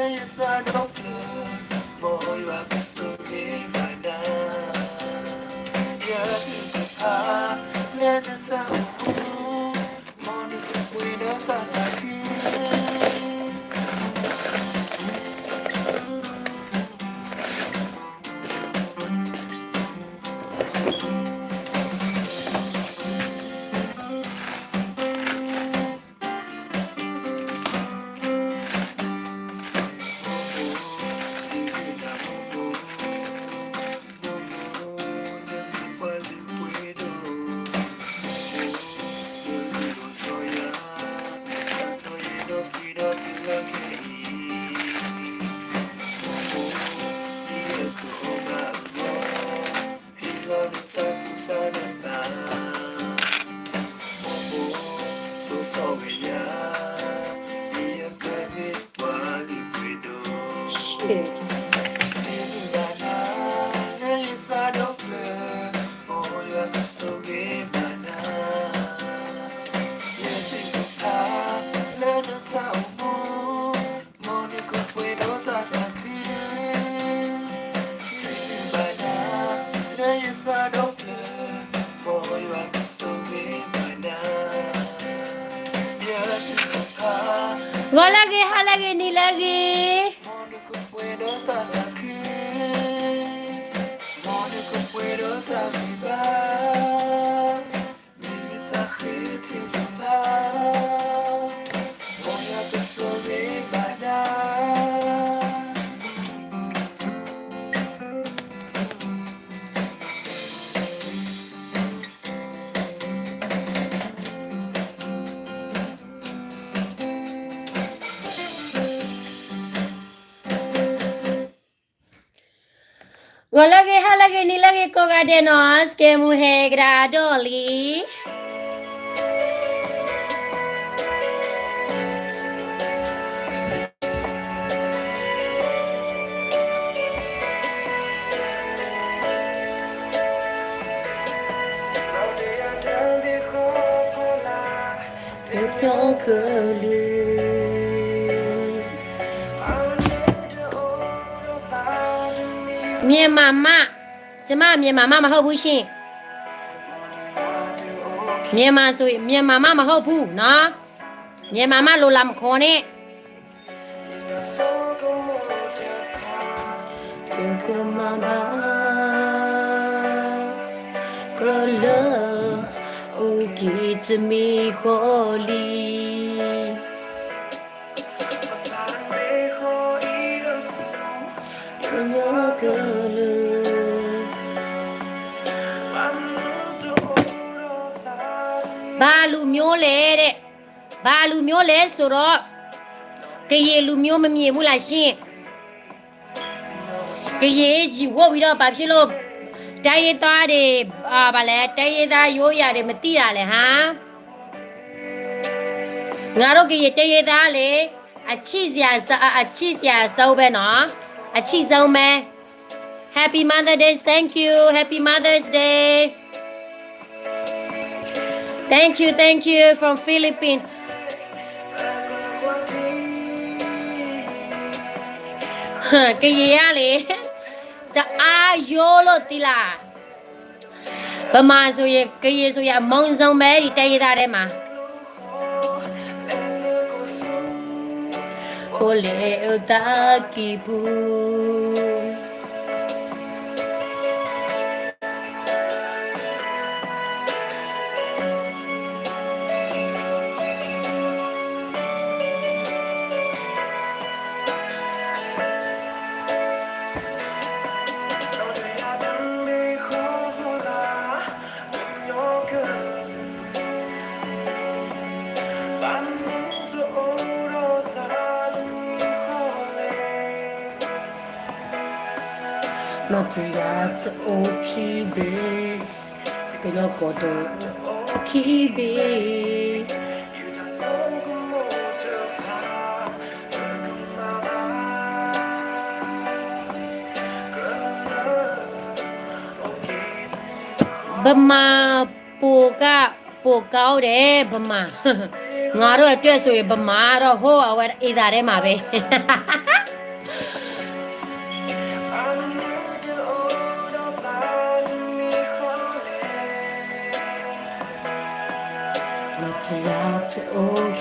သးဒီဖျၢၣ်, မ်ယွၤကဆိၣ်ဂ့ၤဘၣ်နၤ, ယထုကဖၣ်လၢနတၢ်အိၣ်မူ, မ်နကပှဲၤဒီးတၢ်သးခု. ဂီၤလၢအဂ့ၤ, ဟါလၢအဂ့ၤ, နံၤလၢအဂ့ၤ. ဂီၤလၢအဂ့ၤ, ဟါလၢအဂ့ၤ, နံၤလၢအဂ့ၤ ကိးဂၤဒဲးနီၤ, စကဲမူဟဲကဒါဒီးလံ. မြန်မာမှ, ကျမ မြန်မာမှ မဟုတ်ဘူးရှင်. မြန်မာဆိုရင် မြန်မာမှ မဟုတ်ဘူးနော်. မြန်မာမှ လိုလာမခေါ်နဲ့. တကမၤဘၣ် ကြၢးလၢ အိၣ်က့ၤတမံၤဃီလံ. ဘာလူမျိုးလဲတဲ့, ဘာလူမျိုးလဲဆိုတော့ ကရင်လူမျိုးမမြင်ဘူးလားရှင်. ကရင်ကြီးဝတ်ပြီးတော့ ဘာဖြစ်လို့ တိုင်းရင်းသားတွေ အာ ဘာလဲ တိုင်းရင်းသားရိုးရာတွေ မသိတာလဲ ဟမ်. ငါတို့ကရင်တိုင်းရင်းသားလေ အချစ်စရာစ- အချစ်စရာဆုံးပဲနော်, အချစ်ဆုံးပဲ. Happy Mother Day, thank you, Happy Mother's Day. Thank you, thank you from Philippines. ကရင်ကလေ တအါယိလိာ်သံလၢ ဗမာဆိုရင် ကရင်ဆိုရင် အမုန်းဆုံးပဲ ဒီတိုင်းရင်းသားထဲမှာ. အိၣ်လၢအတၢ်ကံၢ်ပူၤ နီၢ်တယၢ်တအိၣ်ခံဘ့ၣ်, ပယီၤကီၢ်တအိၣ်ခံဘ့ၣ်. ဗမာပိုက ပိုကောင်းတယ် ဗမာ. ငါတို့အတွက်ဆိုရင် ဗမာတော့ ဟိုး အဝဲ အံသးထဲမှာပဲ.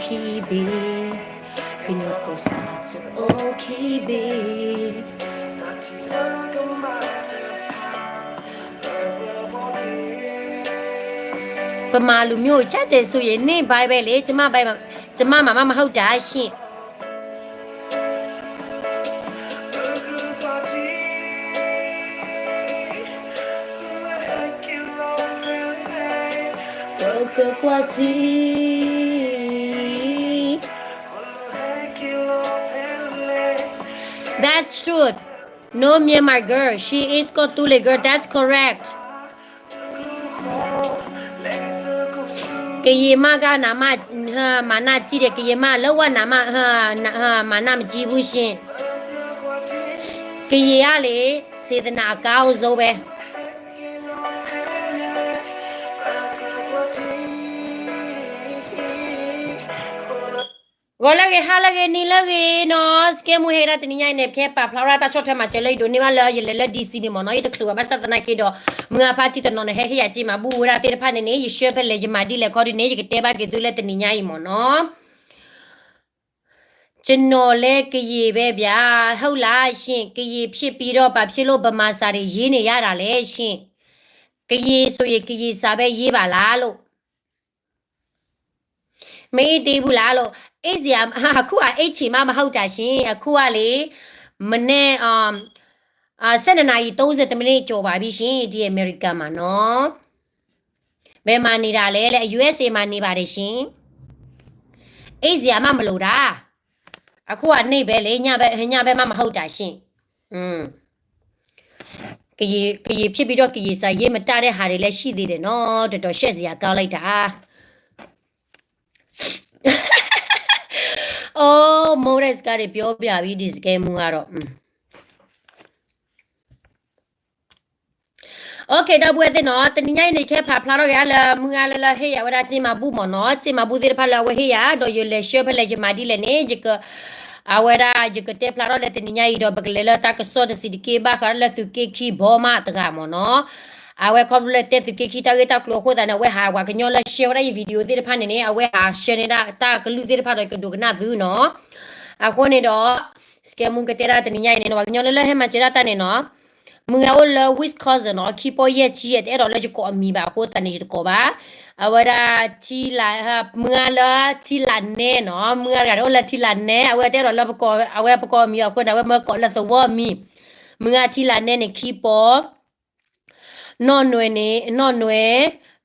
ကညီကီၢ်စဲၣ်အိၣ်ခံဘ့ၣ်. ပမၤလူၤမ့ၢ်အိၣ်ကၢ်တဲာ်ဆိယံၤန့ၣ် ဘၣ်ဘဲလံ, ကမၣ်မၤမးမဟီၣ်တၢ်ဆ့ၣ်. ကွၢ်ထံ That's truth. No, Myanmar girl. She is ကီၢ်သူလ့ၤ girl. That's correct. ကယံာ်မးကနးမး မၤနၢ်ကံဒီး ကယံာ်မးလၢဝဲနးမး မၤနၢ်မကံဘုရှ့. ကယံာ်အါလံ စေတနာအကောင်းဆုံးပဲ. ဂီၤလၢအဂ့ၤ ဟါလၢအဂ့ၤ နံၤလၢအဂ့ၤနီၤ, စကဲမူဟဲဒၣ်တနံၤညါအံၤန့ၣ် ပကဟဲပာ်ဖျါဝဲဒၣ်တၢ်ဆီၣ်ထွဲမၤစၢၤလၢယဒိးန့ၢ်ဘၣ်လၢယလဲၤလၢ D C န့ၣ်မ့ၢ်နီၤ, ယတချုးဘၣ်ဘၣ်ဆၣ်သနာ်က့ဒီး မုၢ်အဖါတံၢ်တနီၤန့ၣ် ဟဲဟ့ၣ်ယၤစ့မၤဘူၣ်ဝဲဒၣ်သ့ၣ်တဖၣ်န့ၣ်န့ၣ် ယဆှၢဖဲလဲၣ် ယမၤဒ်လဲၣ်ခီဒ်န့ၣ် ယကတဲဘၣ်က့ၤသုလၢတနံၤညါအံၤမ့ၢ်နီၤ. ကျွန်တော်လည်း ကရင်ပဲဗျာ, ဟုတ်လားရှင်, ကရင်ဖြစ်ပြီးတော့ ဘာဖြစ်လို့ ဗမာစာတွေ ရေးနေရတာလဲရှင်, ကရင်ဆိုရင် ကရင်စာပဲ ရေးပါလားလို့. မအေးသေးဘူးလားလို့, အေးစရာ, အခုက အိပ်ချိန်မှ မဟုတ်တာရှင်, အခုကလေ, မနက်, အာ, ဆယ့်နှစ်နာရီ သုံးဆယ့်တစ်မိနစ်ကျော်ပါပြီရှင်, ဒီအမေရိကန်မှာနော်. ဘယ်မှာနေတာလဲလဲ, USA မှာနေပါတယ်ရှင်. အိပ်စရာမှ မလိုတာ, အခုက နေ့ပဲလေ, ညပဲ, ညပဲမှ မဟုတ်တာရှင်. ကရင်, ကရင်ဖြစ်ပြီးတော့ ကရင်စာရေးမတတ်တဲ့ဟာတွေလည်း ရှိသေးတယ်နော်, တော်တော်ရှက်စရာကောင်းလိုက်တာ. အိုး, မုန်းတဲ့စကားတွေ ပြောပြပြီ, ဒီစကဲမူကတော့. Okay ဒီပုၢ်ဝဲၢ်သ့ၣ်နီၤ, တနံၤညါအံၤန့ၣ် ကဟဲပာ်ဖျါထီၣ်က့ၤလၢမုၢ်ဂၤလၢလၢဟ့ၣ်ယၤဝဲဒၣ်စ့မၤဘူၣ်မ့ၢ်နီၤ, စ့မၤဘူၣ်သ့ၣ်တဖၣ်လၢအဝဲဟ့ၣ်ယၤ, ဒီးယလဲၤဆှၢဖဲလဲၣ် ယမၤဒ်လဲၣ်န့ၣ်, ယက, အဝဲဒၣ် ယကတဲဖျါထီၣ်လၢတနံၤညါအံၤဒီး ပကလဲၤလၢတၢ်ကစီၣ်တဆံးတက့ၢ် ဘၣ်ဃးလၢသုးက့ခံဘီမးတဂၤမ့ၢ်နီၤ. အဝဲခီဖျိလၢတဲသုးက့ခံတၢ်ဂ့ၢ်တၢ်ကျိၤအဃိသတးန့ၣ် အဝဲဟးပှၤကညီလၢ share ဝဲဒၣ်ယ video သ့ၣ်တဖၣ်န့ၣ်န့ၣ် အဝဲဟးဆှၢန့ၢ်ဒၣ်တၢ်ကလုၢ်သ့ၣ်တဖၣ်ဒီး ယကဒိကနၣ်သုနီၤ. အဃိန့ၣ်ဒီး စကဲမူကတဲဒၣ်တနံၤညါအံၤန့ၣ် ပှၤကညီလၢလၢဟဲမၤစၢၤဒၣ်တၢ်န့ၣ်နီၤ, မုၢ်ဂၤအိၣ်လၢ Wisconsin နီၤ, ခံပီယဲၢ်ဆံ, တအဲၣ်ဒိးလၢယကိးအမံၤဘၣ်အဃိသတးန့ၣ် ယတကိးဘၣ်. အဝဲဒၣ် ထံလး, မုၢ်ဂၤလၢထံလးနဲနီၤ, မုၢ်ဂၤတဂၤန့ၣ် အိၣ်လၢထံလးနဲ, အဝဲတအဲၣ်ဒိးလၢပကိး, အဝဲပကိးအမံၤအဃိန့ၣ် အဝဲမၢကိးလၢသဝီအမံၤ, မုၢ်ဂၤထံလးနဲန့ၣ် ခံပီ နီၢ်နွဲန့ၣ်, နီၢ်နွဲ,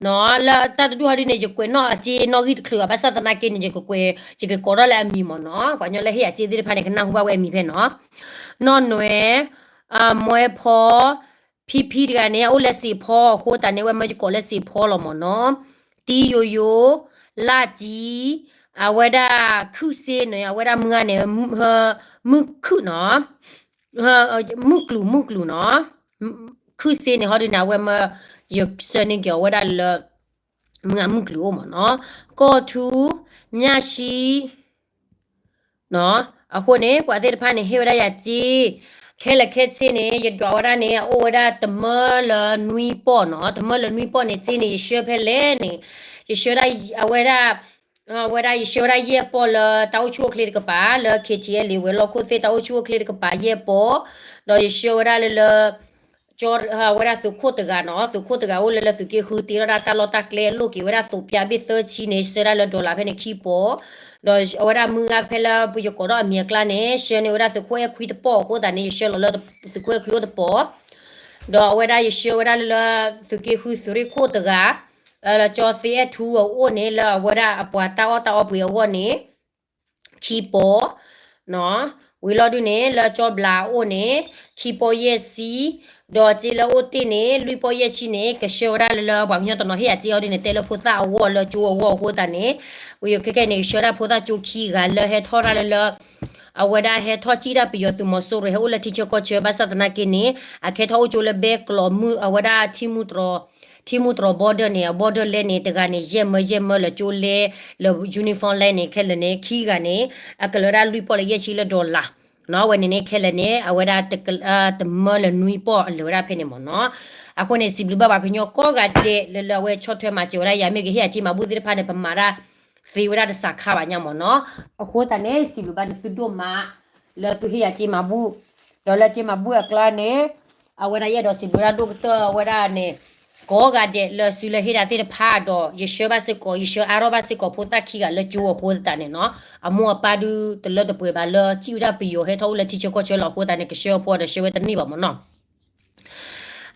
နီၤ, လၢတၢ်တဒူၣ်ဟီဒ်န့ၣ် ယကွဲးနီၣ်အစ့နီၣ်ဂံၢ်တချုးဘၣ်, ဘၣ်ဆၣ်သနာ်က့န့ၣ် ယကကွဲး, ယကကိးထီၣ်လၢအမံၤမ့ၢ်နီၤ, ပှၤကညီလၢဟ့ၣ်ယၤစ့သ့ၣ်တဖၣ်န့ၣ် ကနၢ်ဟူဘၣ်ဝဲအမံၤဖဲနီၤ. နီၢ်နွဲ, အမွဲဖီ, ဖံဖံတဂၤန့ၣ် အအိၣ်လၢစ့ဖီအဃိသတးန့ၣ် အဝဲမၢယကိးလၢစ့ဖီလီၤမ့ၢ်နီၤ. တံယိယိ, လၢ်ကံ, အဝဲဒၣ်ခုၣ်စ့န့ၣ် အဝဲဒၣ်မုၢ်ဂၤန့ၣ်, မုၢ်ခုၣ်နီၤ. မုၢ်ကျူၤ, မုၢ်ကျူၤနီၤ, ခုၣ်စ့န့ၣ် ဟီဒ်န့ၣ် အဝဲမၢ, ယဆှၢန့ၢ်က့ၤအီၤဝဲဒၣ်လၢ မုၢ်ဂၤမုၢ်ကျူၤအိၣ်မ့ၢ်နီၤ, ကီၢ်ထူ, ညၣ်ဆံ, အဃိန့ၣ် ပှၤသ့ၣ်တဖၣ်န့ၣ် ဟ့ၣ်ဝဲဒၣ်ယၤစ့, ခဲလၢာ်ခဲဆ့န့ၣ် ယဒွးဝဲဒၣ်န့ၣ် အအိၣ်ဝဲဒၣ်တမၢလၢနွံပီၢ်နီၤ, တမၢလၢနွံပီၢ်န့ၣ် စ့န့ၣ် ယဆှၢဖဲလဲၣ်န့ၣ်, ယဆှၢဒၣ်အဝဲဒၣ် အဝဲဒၣ်ယဆှၢဝဲဒၣ်ယဲၢ်ပီၢ်လၢတၢ်အိၣ်ဆူၣ်အိၣ်ချ့တကပၤ လၢ K T L ဝဲၤလီၢ်ခိၣ်သ့ၣ် တၢ်အိၣ်ဆူၣ်အိၣ်ချ့တကပၤယဲၢ်ပီၢ်, ဒီးယဆှၢဝဲဒၣ်လၢလၢ ကၠီ, အဝဲဒၣ်သုးခိၣ်တဂၤနီၤ, သုးခိၣ်တဂၤအိၣ်လၢလၢသုးက့ဃု တ့ထီၣ်ဒၣ်တၢ်လီၢ်တၢ်ကျဲ လိၣ်က့ၤဝဲဒၣ်သိးပျၢ်ဘ့ၣ်သၢဆံန့ၣ် ဆှၢဒၣ်လၢ dollar ဖဲန့ၣ်ခံပီၢ်, ဒီးအဝဲဒၣ်မုၢ်ဂၤဖဲလၢပယကိးထီၣ်အမံၤအကျါန့ၣ် ဆှၢန့ၢ်ဝဲဒၣ်သုးခိၣ်အဲၣ်ခွံတပီၢ်အဃိသတးန့ၣ် ယဆှၢလီၤလၢသုးခိၣ်အဲၣ်ခွံအိၣ်တပီၢ်, ဒီးအဝဲဒၣ်ယဆှၢဝဲဒၣ်လၢလၢ သုးက့ဃုသုးရ့ၣ်ခိၣ်တဂၤ, လၢကၠီသ့အဲၣ်ထူအအိၣ်န့ၣ် လၢအဝဲဒၣ်အပှၤတၢ်အီၣ်တၢ်အီပှ့ၤအဂီၢ်န့ၣ် ခံပီၢ်, ဝံၤလီၤဒုန့ၣ် လၢကၠီဘျးအအိၣ်န့ၣ် ခံပီၢ်ယဲၢ်ဆံ, ဒီးစ့လၢအိၣ်တ့ၢ်န့ၣ် လွံၢ်ပီၢ်ယဲၢ်ဆံန့ၣ် ကဆှၢဝဲဒၣ်လၢလၢပှၤကညီတနီၤဟ့ၣ်ယၤစ့အီၤဒ်န့ၣ် တဲလၢဖိသၣ်အဂီၢ်လၢကၠိအဂီၢ်အဃိသတးန့ၣ်, ဝံၤယခဲခဲန့ၣ် ကဆှၢဒၣ်ဖိသၣ်ကၠိခံဂၤလၢဟဲထီၣ်ဒၣ်လၢလၢ အဝဲဒၣ်ဟဲထီၣ်စံၣ်ဒၣ်ပယီၤသုးမီၤစိရိၤ ဟဲအိၣ်လၢထံဆၢကီၢ်ဆၢ ဘၣ်ဆၣ်သနာ်က့န့ၣ် အကဟဲထီၣ်အိၣ်ကၠိလၢဘဲကျိးမုၢ် အဝဲဒၣ် ထံမူတြီၤ border န့ၣ် အ border လဲန့ၣ် တဂၤန့ၣ် ယဲၢ်မၢယဲၢ်မၢလၢကၠိလဲ လၢ uniform လဲန့ၣ် ခဲလၢာ်န့ၣ် ခံဂၤန့ၣ် အကလၢၤဒၣ်လွံၢ်ပီၢ်လၢယဲၢ်ဆံလၢ dollar နီၤ အဝဲန့ၣ်န့ၣ် ခဲလၢာ်န့ၣ် အဝဲဒၣ် တမၢလၢနွံပီၢ်အလၢာ်ဝဲဒၣ်ဖဲန့ၣ်မ့ၢ်နီၤ. အဃိန့ၣ် စံးဘျုးဘၣ်ပှၤကညီကိးဂၤဒဲး လၢလၢအဝဲဆီၣ်ထွဲမၤစၢၤဝဲဒၣ်ယၤ မ့ၢ်ကဟ့ၣ်အစ့မၤဘူၣ်သ့ၣ်တဖၣ်န့ၣ် ပမၤတၢ် သ့ဝဲဒၣ်တစးခါဘၣ်ညါမ့ၢ်နီၤ. အဃိသတးန့ၣ် စံးဘျုးဘၣ်နသုဒိၣ်မး လၢသုဟ့ၣ်ယၤစ့မၤဘူၣ်, ဒီးလၢစ့မၤဘူၣ်အကျါန့ၣ် အဝဲဒၣ်ယအဲၣ်ဒိးစံးဘျုးဒၣ်ဒိၣ်ကတၢၢ်ဝဲဒၣ်န့ၣ် ကိးဂၤဒဲးလၢသုလၢဟ့ၣ်ဒၣ်သ့ၣ်တဖၣ်ဒီး ယဆှၢဘၣ်စ့ၢ်ကီး ယဆှၢအါထီၣ်ဘၣ်စ့ၢ်ကီးဖိသၣ်ခံဂၤလၢကၠိအဃိသတးန့ၣ်နီၤ, အမိၢ်အပၢ်ဒုတလၢတပှဲၤဘၣ် လၢစံၣ်ဝဲဒၣ်ပယီၤဟဲထီၣ်အိၣ်လၢထံဆၢကီၢ်ဆၢလီၤ. အဃိသတးန့ၣ် ကဆှၢအဖိဒီးဆှၢဝဲတန့ၢ်ဘၣ်မ့ၢ်နီၤ.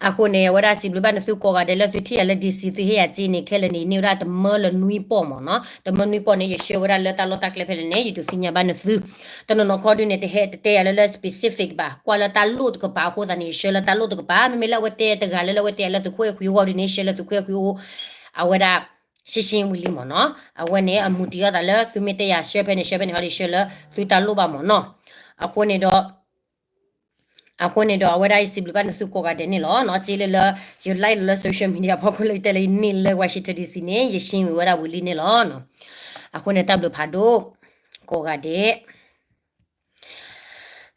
အဃိန့ၣ် အဝဲဒၣ်စံးဘျုးဘၣ်နသုကိးဂၤဒဲးလၢသုထံၣ်ယၤလၢ DC သုဟ့ၣ်ယၤစ့န့ၣ် ခဲလၢာ်န့ၣ် ယန့ၢ်ဝဲဒၣ်တမၢလၢနွံပီၢ်မ့ၢ်နီၤ. တမၢနွံပီၢ်န့ၣ် ယဆှၢဝဲဒၣ်လၢတၢ်လီၢ်တၢ်ကျဲဖဲလဲၣ်န့ၣ် ယဒုးသ့ၣ်ညါဘၣ်နသု. တနီၤနီၤခီဒုန့ၣ် တဟဲတတဲယၤလၢလၢ specific ဘၣ်, ကွၢ်လၢတၢ်လိၣ်တကပၤအဃိသတးန့ၣ် ယဆှၢလၢတၢ်လိၣ်တကပၤ, မ့မ့ၢ်လၢအဝဲတဲတဂၤလၢလၢအဝဲတဲလၢသုးခိၣ်အဲၣ်ခွံအိၣ်ဂီၢ်ဒုန့ၣ် ဆှၢလၢသုးခိၣ်အဲၣ်ခွံအိၣ် အဝဲဒၣ် ရှင်းရှင်းဝံၤလံမ့ၢ်နီၤ. အဝဲန့ၣ် အမူတံၤအီၣ်သးလၢသုမ့ၢ်တဲယၤဆှၢဖဲန့ၣ် ဆှၢဖဲန့ၣ်ဟီဒီး ဆှၢလၢသုတၢ်လိၣ်ဘၣ်မ့ၢ်နီၤ. အဃိန့ၣ်ဒီး အဃိန့ၣ်ဒီး အဝဲဒၣ်ယစံးဘျုးဘၣ်နသုကိးဂၤဒဲးန့ၣ်လီၤ. စ့လၢလၢ ယ live လၢလၢ social media ဖီခိၣ်လၢယတဲလၢယန့ၢ်လၢ Washington DC န့ၣ် ယရှင်းဝံၤဝဲဒၣ်ဝံၤလံန့ၣ်လီၤ. အဃိန့ၣ်တၢ်ဘျုးဖးဒိၣ် ကိးဂၤဒဲး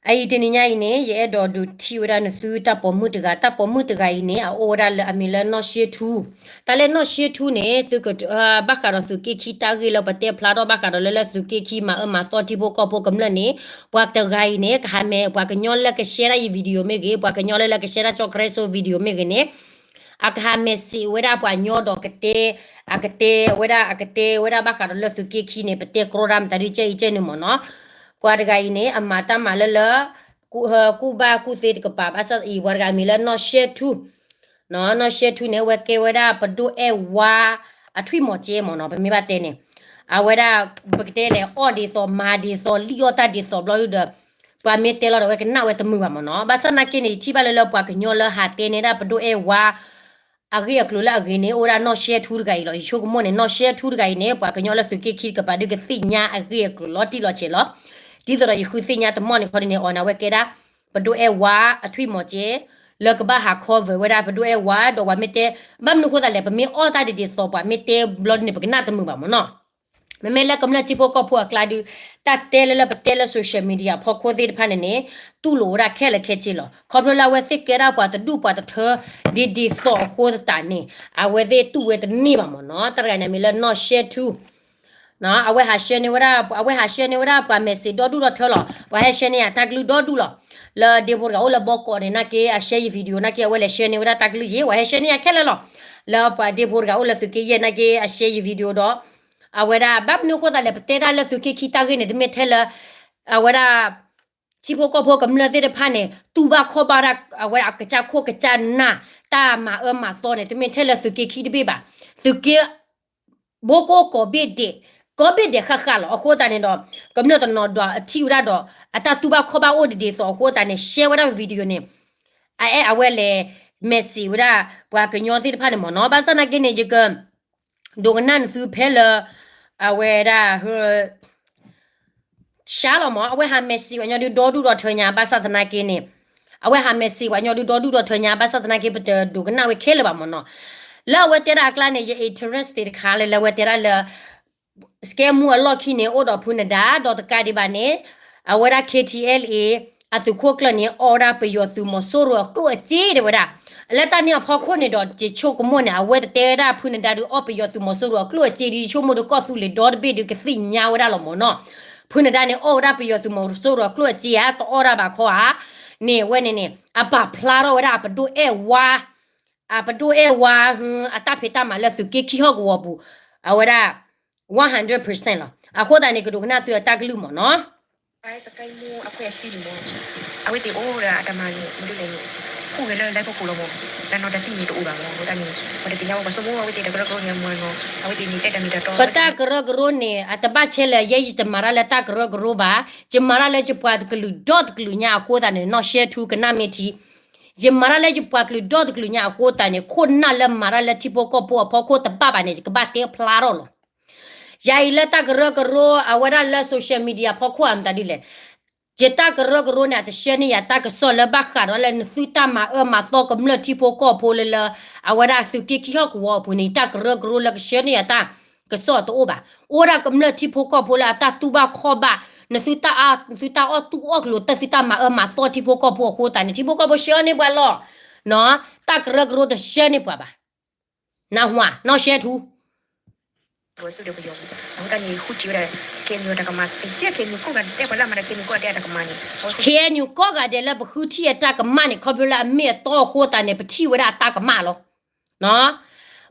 အအံၤတနံၤညါအံၤန့ၣ် ယအဲၣ်ဒိးဒုးထံၣ်ဝဲဒၣ်နသုတၢ်ပိာ်မုၣ်တဂၤ, တၢ်ပိာ်မုၣ်တဂၤအံၤန့ၣ် အအိၣ်ဝဲဒၣ်လၢအမံၤလၢနီၢ်ရှဲထူ, တၢ်လၢနီၢ်ရှဲထူန့ၣ် သုက ဘၣ်ဃးဒီးသုးက့ခံတၢ်ဂ့ၢ်လၢပတဲဖျါထီၣ်ဘၣ်ဃးဒီးလၢလၢသုးက့ခံမၤအၢမၤသီထံဖိကီၢ်ဖိကမျၢၢ်န့ၣ် ပှၤတဂၤအံၤန့ၣ် ကဟးမဲာ် ပှၤကညီလၢက share ဒၣ်ယ video မ့ၢ်ဂ့ၤ, ပှၤကညီလၢလၢက share ဒၣ်ကၠီကရဲစိ video မ့ၢ်ဂ့ၤန့ၣ် အကဟးမဲာ်စံးဝဲဒၣ်ပှၤညီဒီးကတဲ, အကတဲဝဲဒၣ် အကတဲဝဲဒၣ်ဘၣ်ဃးဒီးလၢသုးက့ခံန့ၣ် ပတဲကြီဒၣ်မတၤဒုကဲအံၤကဲန့ၣ်မ့ၢ်နီၤ. ပှၤတဂၤအံၤန့ၣ် အမၤတၢ်မၤလၢလၢ ကူၣ်ဘၣ်ကူၣ်သ့တကပၤ ဘၣ်ဆၣ်အံၤ ပှၤတဂၤမံၤလၢနီၢ်ရှဲထူ နီၢ်ရှဲထူန့ၣ် အဝဲကဲဝဲဒၣ်ပဒိၣ်အဲၣ်ဝါ အထွံၣ်မီၤကဲမ့ၢ်နီၤ ပမ့ၢ်ဘၣ်တဲန့ၣ် အဝဲဒၣ် ပကတဲလဲၣ် အီၣ်ဒ်သိးမၤဒ်သိးလံၣ်အီၣ်တၢ်ဒ်သိးဘျီဒုဒီး ပှၤမ့ၢ်တဲလီၤဒီး အဝဲကနၣ်ဝဲတမုာ်ဘၣ်မ့ၢ်နီၤ. ဘၣ်ဆၣ်သနာ်က့န့ၣ် ယထံၣ်ဘၣ်လၢလၢပှၤကညီလၢဟးတဲန့ၢ်ဒၣ်ပဒိၣ်အဲၣ်ဝါ အဂ့ၢ်အကျိၤလၢအဂ့ၤန့ၣ် အိၣ်ဝဲဒၣ်နီၢ်ရှဲထူတဂၤအံၤလီၤ. ယဆိကမိၣ်န့ၣ် နီၢ်ရှဲထူတဂၤအံၤန့ၣ် ပှၤကညီလၢသုးက့ခံတကပၤဒုကသ့ၣ်ညါအဂ့ၢ်အကျိၤလီၤတံၢ်လီၤဆဲးလီၤ. ဒ်သိးဒီးယဃုသ့ၣ်ညါတမီၢ်န့ၣ်ခီဒ်န့ၣ် အီၤန့ၣ် အဝဲကဲဒၣ် ပဒိၣ်အဲၣ်ဝါအထွံၣ်မီၤကဲ လၢကဘၣ်ဟး cover ဝဲဒၣ်ပဒိၣ်အဲၣ်ဝါဒီးပှၤမ့ၢ်တဲ ဘၣ်မနုၤအဃိသတးလဲၣ် ပမ့ၢ်အီၣ်တၢ်ဒ်ဒ်သိးပှၤမ့ၢ်တဲဘျီဒုန့ၣ် ပကနၣ်တမုာ်ဘၣ်မ့ၢ်နီၤ. မ့မ့ၢ်လၢကမျၢၢ်ထံဖိကီၢ်ဖိအကျါဒု တၢ်တဲလၢလၢပတဲလၢ social media ဖီခိၣ်သ့ၣ်တဖၣ်န့ၣ်န့ၣ် တူၢ်လိာ်ဝဲဒၣ်ခဲလၢာ်ခဲဆ့လီၤ. ခီဖျိလၢအဝဲသ့ၣ်ကဲဒၣ်ပှၤတဒူၣ်ပှၤတထၢ ဒ်ဒ်သိးအဃိသတးန့ၣ် အဝဲသ့ၣ်တူၢ်ဝဲတန့ၢ်ဘၣ်မ့ၢ်နီၤ. တၢ်တဂၤန့ၣ်မံၤလၢနီၢ်ရှဲထူ အဝဲဟး share န့ၢ်ဝဲဒၣ် အဝဲဟး share န့ၢ်ဝဲဒၣ်ပှၤ message ဒီဒူၣ်ဒီထၢလီၤ. ပှၤဟဲ share န့ၢ်ယၤတၢ်ကလုၢ်ဒီဒူၣ်လီၤ. လၢဒ့ဖိတဂၤအိၣ်လၢဘီကီးန့ၣ် နာ်က့ အ share ယ video နာ်က့ အဝဲလဲၤ share န့ၢ်ဝဲဒၣ်တၢ်ကလုၢ်ယ့ၤ ပှၤဟဲ share န့ၢ်ယၤခဲလၢာ်လီၤ. လၢပှၤဒ့ဖိတဂၤအိၣ်လၢသုးက့ယဲၢ်နာ်က့ အ share ယ video ဒီး အဝဲဒၣ် ဘၣ်မနုၤအဃိသတးလဲၣ် ပတဲဒၣ်လၢသုးက့ခံတၢ်ဂ့ၢ်န့ၣ် တမ့ၢ်ထဲလၢ အဝဲဒၣ် ထံဖိကီၢ်ဖိကမျၢၢ်သ့ၣ်တဖၣ်န့ၣ် တူၢ်ဘၣ်ခီၣ်ဘၣ်ဒၣ် အဝဲဒၣ်အကစၢ်ခိၣ်ကစၢ်နၢ် တၢ်မၤအၢမၤသီန့ၣ် တမ့ၢ်ထဲလၢသုးက့ခံတဘ့ၣ်ဘၣ်. သုးက့ ဘိကိးကိးဘ့ၣ်ဒဲး ကိးဘ့ၣ်ဒဲးဃၣ်ဃၣ်လီၤ. အဃိသတးန့ၣ်ဒီး ကမျၢၢ်တနီၤဒီးအထံၣ်ဝဲဒၣ်ဒီး အတၢ်တူၢ်ဘၣ်ခီၣ်ဘၣ်အိၣ်ဒ်ဒ်သိးအဃိသတးန့ၣ် share ဝဲဒၣ် video န့ၣ် အအဲၣ်အဝဲလဲၤ message ဝဲဒၣ် ပှၤကညီသ့ၣ်တဖၣ်န့ၣ်မ့ၢ်နီၤ. ဘၣ်ဆၣ်သနာ်က့န့ၣ် ယက ဒိကနၣ်နသုဖဲလၢ အဝဲဒၣ် ရှါလီၤမ့ၢ် အဝဲဟး message ပှၤညီဒုဒီဒူၣ်ဒီထၢညါ ဘၣ်ဆၣ်သနာ်က့န့ၣ် အဝဲဟး message ပှၤညီဒုဒီဒူၣ်ဒီထၢညါ ဘၣ်ဆၣ်သနာ်က့ ပတဒိကနၣ်ဝဲခဲလၢာ်ဘၣ်မ့ၢ်နီၤ. လၢအဝဲတဲဒၣ်အကျါန့ၣ် ယ interest တခါလၢလၢအဝဲတဲဒၣ်လၢ စကဲမူအလီၢ်ခံန့ၣ် အိၣ်ဒီးဖုနဒါ ဒီးတကးဒံးဘၣ်န့ၣ် အဝဲဒၣ် KTLA အသုးခိၣ်ကျၢၢ်န့ၣ် အီၣ်ဝဲဒၣ်ပယီၤသုးမီၤစိရိၤအကျိၣ်အစ့တဲဝဲဒၣ်. လၢတၢ်န့ၣ်အဖီခိၣ်န့ၣ်ဒီး ယဆိကမိၣ်န့ၣ် အဝဲတတဲဝဲဒၣ်ဖုနဒါဒုးအီၣ်ပယီၤသုးမီၤစိရိၤအကျိၣ်အစ့ဒုး ယဆိကမိၣ်ဒုးကီၢ်သူလ့ၤဒီတဘ့ၣ်ဒုးကသ့ၣ်ညါဝဲဒၣ်လီၤမ့ၢ်နီၤ. ဖုနဒါန့ၣ် အီၣ်ဝဲဒၣ်ပယီၤသုးမီၤစိရိၤအကျိၣ်အစ့ဧါ တအီၣ်ဒၣ်ဘၣ်ခီဧါ န့ၣ်ဝဲန့ၣ်န့ၣ် အပာ်ဖျါထီၣ်ဝဲဒၣ်အပဒိၣ်အဲၣ်ဝါ အပဒိၣ်အဲၣ်ဝါ အတၢ်ဖံးတၢ်မၤလၢသုးက့ခံဟီၣ်ကဝီၤပူၤ အဝဲဒၣ် one hundred percent လီၤ. အဃိသတးန့ၣ် ကဒိကနၣ်သုအတၢ်ကလုၢ်မ့ၢ်နီၤ. အဝဲသ့ၣ်အိၣ်ဒီးအတၢ်မၤန့ၣ် မဒုလဲၣ်န့ၣ် ဟူးဂဲၤလၢလၢဖီခိၣ်လီၤမ့ၢ် လၢနီၢ်တၢ်သံၣ်န့ၣ်တအိၣ်ဘၣ်မ့ၢ် အဃိသတးန့ၣ် ပှၤတသ့ၣ်ညါဝဲပှၤဆိကမိၣ် အဝဲသ့ၣ်တၢ်ကရၢကရိန့ၣ် အမူအနီၤ အဝဲသ့ၣ်န့ၣ် တဲတၢ်မ့ၢ်တၢ်တီ ပတၢ်ကရၢကရိန့ၣ် အတဘၣ်ဆဲးလၢၤ ယဲယတမၤတၢ်လၢတၢ်ကရၢကရိဘၣ် ယမၤတၢ်လၢယပှၤကလုာ်ဒီတကလုာ်ညါအဃိသတးန့ၣ် နီၢ်ရှဲထူကနၣ်မ့ၢ်ထံ ယမၤတၢ်လၢယပှၤကလုာ်ဒီတကလုာ်ညါအဃိသတးန့ၣ် ခိၣ်နၢ်လၢမၤတၢ်လၢထံဖိကီၢ်ဖိအဖီခိၣ်တဘၣ်ဘၣ်န့ၣ် ယကဘၣ်တဲဖျါထီၣ်လီၤ. ယၤအံၤလၢတၢ်ကရၢကရိ အဝဲဒၣ်လၢ social media ဖီခိၣ်အမတၤဒ်လဲၣ် ယတၢ်ကရၢကရိန့ၣ် အတဆှၢန့ၢ်ယၤတၢ်ကစီၣ်လၢဘၣ်ဃးဒီးလၢနသုတၢ်မၤအၢမၤသီကမျၢၢ်ထံဖိကီၢ်ဖိလၢလၢ အဝဲဒၣ်သုးက့ခံဟီၣ်ကဝီၤအပူၤန့ၣ် ယတၢ်ကရၢကရိလၢကဆှၢန့ၢ်ယၤတၢ်ကစီၣ်တအိၣ်ဘၣ်. အိၣ်ဝဲဒၣ်ကမျၢၢ်ထံဖိကီၢ်ဖိလၢအတၢ်တူၢ်ဘၣ်ခီၣ်ဘၣ် နသုတၢ်အ နသုတၢ်အီၣ်တူၢ်အီၣ်ကျိၤတၢ်သုတၢ်မၤအၢမၤသီထံဖိကီၢ်ဖိအဃိသတးန့ၣ် ထံဖိကီၢ်ဖိဆှၢန့ၢ်ပှၤလီၤ. တၢ်ကရၢကရိတဆှၢန့ၢ်ပှၤဘၣ်. နၢ်ဟူဧါ နီၢ်ရှဲထူ ဝဲဆူၣ်ဒီးပယီၤပူၤ, အဃိသတးန့ၣ် ဃုထံၣ်ဝဲဒၣ် KNU တၢ်ကမၣ်, ကယဲၢ် KNU ကိးဂၤဒဲး ပှၤလၢအမၤတၢ် KNU ကိးဂၤဒဲးအတၢ်ကမၣ်န့ၣ်, KNU ကိးဂၤဒဲးလၢပဃုထံၣ်အတၢ်ကမၣ်န့ၣ် ခီဖျိလၢအမ့ၢ်အတီအဃိသတးန့ၣ် ပထံၣ်ဝဲဒၣ်အတၢ်ကမၣ်လီၤ.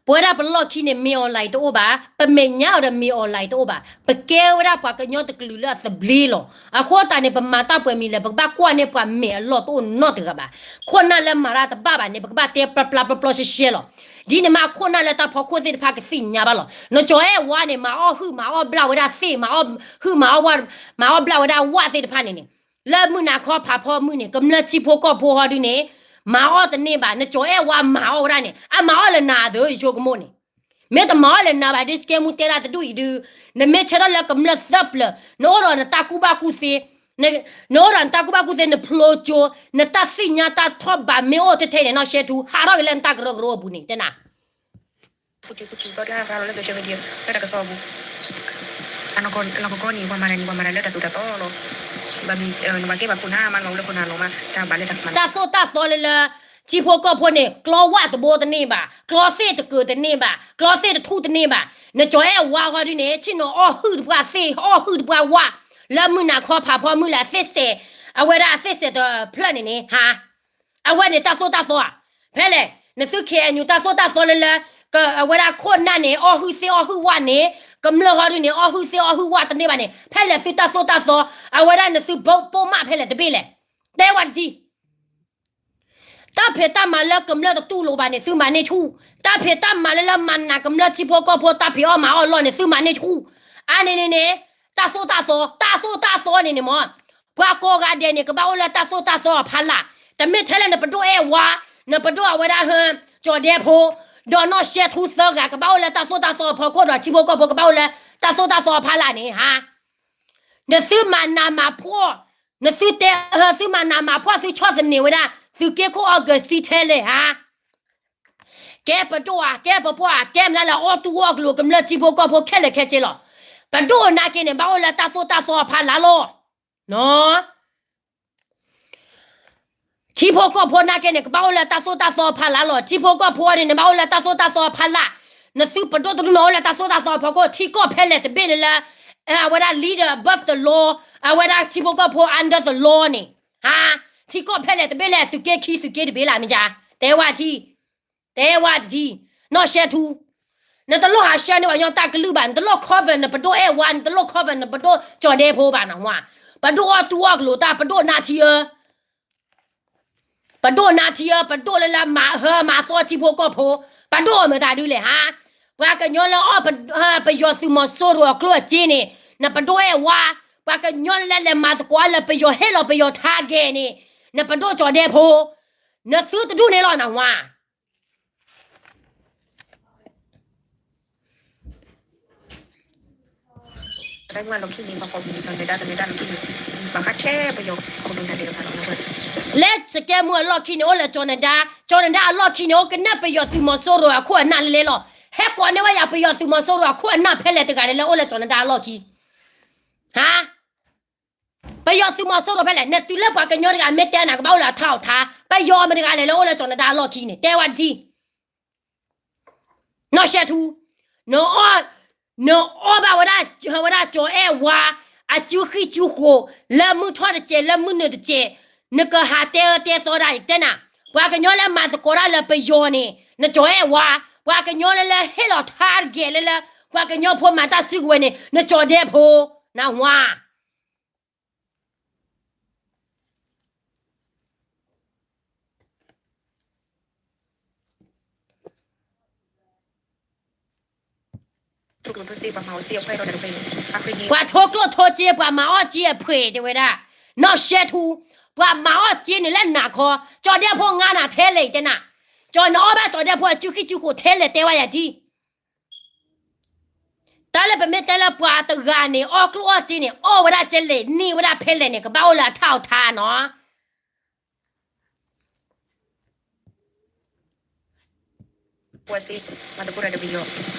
ပဝဲဒၣ်ပလီၢ်ခံန့ၣ် မ့ၢ် online တအိၣ်ဘၣ်, ပမဲာ်ညါအီၤဒီး မ့ၢ် online တအိၣ်ဘၣ်, ပကဲဝဲဒၣ်ပှၤကညီတကလုာ်လၢအသဘျ့လီၤ. အဃိသတးန့ၣ် ပမၤတၢ်ပှဲၤမံၤလဲၣ် ပကဘၣ်ကွၢ်န့ၢ်ပှၤမဲာ်အလီၢ်တအိၣ်နီတဂၤဘၣ်. ခိၣ်နၢ်လၢမၤတၢ်တဘၣ်ဘၣ်န့ၣ် ပကဘၣ်တဲပျီပျီပျီပျီရှဲရှဲလီၤ. ဒ်န့ၣ်မး ခိၣ်နၢ်လၢတၢ်ဖီခိၣ်သ့ၣ်တဖၣ်ကသ့ၣ်ညါဘၣ်လီၤ. နကၠီၤအဲၣ်ဝါန့ၣ် မၤအီၣ်ဟုၣ်မၤအီၣ်ဘျၣ်ဝဲဒၣ်သ့ၣ်, မၤအီၣ်ဟုၣ်မၤအီၣ်ဝၣ်, မၤအီၣ်ဘျၣ်ဝဲဒၣ်ဝၣ်သ့ၣ်တဖၣ်န့ၣ်န့ၣ်, လၢမုၢ်နၤခီဖးဖီမုၢ်န့ၣ် ကမျၢၢ်ထံဖိကီၢ်ဖိဟီဒုန့ၣ် မၤအီၣ်တန့ၢ်ဘၣ်. နကၠီၤအဲၣ်ဝါမၤအီၣ်ဝဲဒၣ်န့ၣ် အမၤအီၣ်လၢနၤသၢ ယဆိကမိၣ်န့ၣ်, မ့ၢ်တမၤအီၣ်လၢနၤဘၣ်ဒ်စကဲမူတဲဒၣ်တဒူၣ်အံၤဒု, နမ့ၢ်ဆၢထၢၣ်လၢကမျၢၢ်သၢပျၢၤ နအိၣ်ဒီးနတၢ်ကူၣ်ဘၣ်ကူၣ်သ့, နအိၣ်ဒီးနတၢ်ကူၣ်ဘၣ်ကူၣ်သ့ နဖျိကၠိ, နတၢ်သ့ၣ်ညါတၢ်ထီၣ်ဘးမ့ၢ်အိၣ်ထဲထဲန့ၣ် နီၢ်ရှဲထူ ဟးထီၣ်က့ၤလၢနတၢ်ကရၢကရိအပူၤန့ၣ် တဲနၤ လၢတၢ်ကစီၣ်ပူၤ, အနီၢ်ကီၢ်န့ၣ် ပှၤမၤတၢ်န့ၣ် ပှၤမၤတၢ်လၢတၢ်သိၣ်တၢ်သီလီၤ. ဘၣ်မ့ၢ် နဘၣ်ကဲဘၣ်ခိၣ်နၢ်မး နဘၣ်အိၣ်လၢခိၣ်နၢ်လီၤမး တၢ်ဘၣ်လၢတၢ်မၤ တၢ်သိၣ်တၢ်သီလၢလၢ ထံဖိကီၢ်ဖိန့ၣ် ကျီဝၣ်တဘိတန့ၢ်ဘၣ်, ကျီသ့ၣ်တကၢၤတန့ၢ်ဘၣ်, ကျီသ့ၣ်တထူၣ်တန့ၢ်ဘၣ်. နကၠီၤအဲၣ်ဝါဃီဒုန့ၣ် ဆ့ၣ်နီၤအီၣ်ဟုၣ်တပှၢ်သ့ၣ် အီၣ်ဟုၣ်တပှၢ်ဝၣ် လၢမုၢ်နၤခီဖးဖီမုၢ်လၢအသ့ၣ်စဲး, အဝဲဒၣ်အသ့ၣ်စဲးတဖျၢၣ်န့ၣ်န့ၣ် ဟါ အဝဲန့ၣ်တၢ်သိၣ်တၢ်သီဧါ. ဖဲလဲၣ် နသု KNU တၢ်သိၣ်တၢ်သီလၢလၢ အဝဲဒၣ်ခိၣ်နၢ်န့ၣ် အီၣ်ဟုၣ်သ့ၣ်အီၣ်ဟုၣ်ဝၣ်န့ၣ်, ကမျၢၢ်ဃီဒုန့ၣ် အီၣ်ဟုၣ်သ့ၣ်အီၣ်ဟုၣ်ဝၣ်တန့ၢ်ဘၣ်န့ၣ် ဖဲလဲၣ်သုတၢ်သိၣ်တၢ်သီ, အဝဲဒၣ်နသုဘိးပိာ်မၣ်ဖဲလဲၣ်တဘ့ၣ်လဲၣ်. တဲဝဲတထံၣ် တၢ်ဖံးတၢ်မၤလၢကမျၢၢ်တတူၢ်လိာ်ဘၣ်န့ၣ် သုမၤန့ၢ်ဆူၣ်, တၢ်ဖံးတၢ်မၤလၢလၢမၤနးကမျၢၢ်ထံဖိကီၢ်ဖိတၢ်ဖံးအီၣ်မၤအီၣ်လီၢ်န့ၣ် သုမၤန့ၢ်ဆူၣ်. အါန့ၣ်န့ၣ်န့ၣ် တၢ်သိၣ်တၢ်သီ, တၢ်သိၣ်တၢ်သီန့ၣ်န့ၣ်မ့ၢ် ပှၤကိးဂၤဒဲးန့ၣ် ကဘၣ်အိၣ်လၢတၢ်သိၣ်တၢ်သီအဖီလာ်, တမ့ၢ်ထဲလၢနပဒိၣ်အဲၣ်ဝါ, နပဒိၣ်အဝဲဒၣ်ဟၢ ကၠီၤဒဲဖိ, ဒီးနီၢ်ရှဲထူသၢဂၤ ကဘၣ်အိၣ်လၢတၢ်သိၣ်တၢ်သီအဖီခိၣ်ဒီးထံဖိကီၢ်ဖိကဘၣ်အိၣ်လၢတၢ်သိၣ်တၢ်သီအဖီလာ်န့ၣ် ဟါ နသုမၤနးမၤဖှီၣ်, နသုတဲဟၢ သုမၤနးမၤဖှီၣ် သုဆီၣ်သနံးဝဲဒၣ် သုးက့ခိၣ် August ထဲလဲၣ်ဧါ. ကဲပဒိၣ်ဧါ, ကဲပပှၢ်ဧါ, ကဲမနုၤလဲၣ် အီၣ်တူၢ်အီၣ်ကလိၤ ကမျၢၢ်ထံဖိကီၢ်ဖိခဲလၢာ်ခဲဆ့လီၤ. ပဒိၣ်နာ်က့န့ၣ် ဘၣ်အိၣ်လၢတၢ်သိၣ်တၢ်သီအဖီလာ်လီၤ. ထံဖိကီၢ်ဖိနာ်က့န့ၣ် ကဘၣ်အိၣ်လၢတၢ်သိၣ်တၢ်သီအဖီလာ်လီၤ. ထံဖိကီၢ်ဖိန့ၣ် နဘၣ်အိၣ်လၢတၢ်သိၣ်တၢ်သီအဖီလာ်, နသုပဒိၣ်တဒူၣ်န့ၣ်အိၣ်လၢတၢ်သိၣ်တၢ်သီအဖီခိၣ်, ထံကီၢ်ဖဲလဲၣ်တဘ့ၣ်လၢလၢ အဝဲဒၣ် leader above the law, အဝဲဒၣ်ထံဖိကီၢ်ဖိ under the law န့ၣ်, ဟါ, ထံကီၢ်ဖဲလဲၣ်တဘ့ၣ်လၢသုးက့ခံသုးက့တဘ့ၣ်လၢမ့ၢ်ကါ, တဲဝဲထံ တဲဝဲတထံၣ်, နီၢ်ရှဲထူ, နတလိၣ်ဟးဆှၢန့ၢ်ပှၤကညီတၢ်ကလုၢ်ဘၣ်, နတလိၣ် cover နပဒိၣ်အဲၣ်ဝါ, နတလိၣ် cover နပဒိၣ်ကၠီၤဒဲဖိဘၣ်နဟါ, ပဒိၣ်အီၣ်တူၢ်အီၣ်ကလိၤတၢ် ပဒိၣ်နါထံဧၢ ပဒိၣ်နါထံဧၢ, ပဒိၣ်လၢလၢမၤဟၢမၤသီထံဖိကီၢ်ဖိ, ပဒိၣ်အမတၤဒုလဲၣ်ဟါ, ပှၤကညီလၢအီၣ် ပယီၤသုးမီၤစိရိၤအကျိၣ်အစ့န့ၣ်, နပဒိၣ်အဲၣ်ဝါ, ပှၤကညီလၢလၢလဲၤမၤသကိးလၢပယီၤဟ့ၣ်လီၤပယီၤ target န့ၣ်, နပဒိၣ်ကၠီၤဒဲဖိ, နသုတဒူၣ်န့ၣ်လီၤနဟါ လၢစကဲမူအလီၢ်ခံန့ၣ် အိၣ်လၢကၠီၤနဒါ, ကၠီၤနဒါအလီၢ်ခံန့ၣ် အိၣ်ကနၣ်ပယီၤသုးမီၤစိရိၤအခိၣ်အနၢ်လဲလဲလီၤ. ဟဲကိးန့ၢ်ဝဲယၤပယီၤသုးမီၤစိရိၤအခိၣ်အနၢ်ဖဲလဲၣ်တဂၤလဲၣ်လၢအိၣ်လၢကၠီၤနဒါအလီၢ်ခံ, ဟါ ပယီၤသုးမီၤစိရိၤဖဲလဲၣ်, နတုၤလၢပှၤကညီတဂၤမ့ၢ်တဲနၤကဘၣ်အိၣ်လၢအထါအီၤထါ, ပယီၤမတဂၤလဲၣ်လၢအိၣ်လၢကၠီၤနဒါအလီၢ်ခံန့ၣ် တဲဝဲဒ် နီၢ်ရှဲထူ, နအီၣ်ဘၣ်ဝဲဒၣ် ဝဲဒၣ်ကၠီၤအဲၣ်ဝါ အစုဃံစုဃိး လၢမုၢ်ထီၣ်တစဲး လၢမုၢ်နုာ်တစဲး, နကဟးတဲအၢတဲသီဒၣ်အံၤတဲနၤ, ပှၤကညီလၢမၤသကိးတၢ်လၢပယီၤန့ၣ် နကၠီၤအဲၣ်ဝါ, ပှၤကညီလၢလၢဟ့ၣ်လီၤ target လၢလၢ ပှၤကညီဖိမၤတၢ်စုကဝဲၤန့ၣ် နကၠီၤဒဲဖိ, နဝါ ပှၤထိကျိၣ်ထိစ့ ပှၤမၤအီၣ်စ့အဖှဲၣ်တဲဝဲဒၣ်, နီၢ်ရှဲထူ, ပှၤမၤအီၣ်စ့န့ၣ်လၢနၤခီ, ကၠီၤဒဲဖိငါနၤထဲလဲၣ်အံၤတဲနၤ, ကၠီၤနအီၣ်ဘၣ်ကၠီၤဒဲဖိအစုဃံစုဃိးထဲလဲၣ်တဲဝဲယၤဒ် တၢ်လၢပမ့ၢ်တဲလၢပှၤတဂၤန့ၣ် အီၣ်ကျိၣ်အီၣ်စ့န့ၣ် အီၣ်ဝဲဒၣ်ကဲလဲၣ် န့ၢ်ဝဲဒၣ်ဖဲလဲၣ်န့ၣ် ကဘၣ်အိၣ်လၢအထါအီၤထါနီၤ ပှၤစ့ မၤသကိးတၢ်ဒီးပယီၤ, အ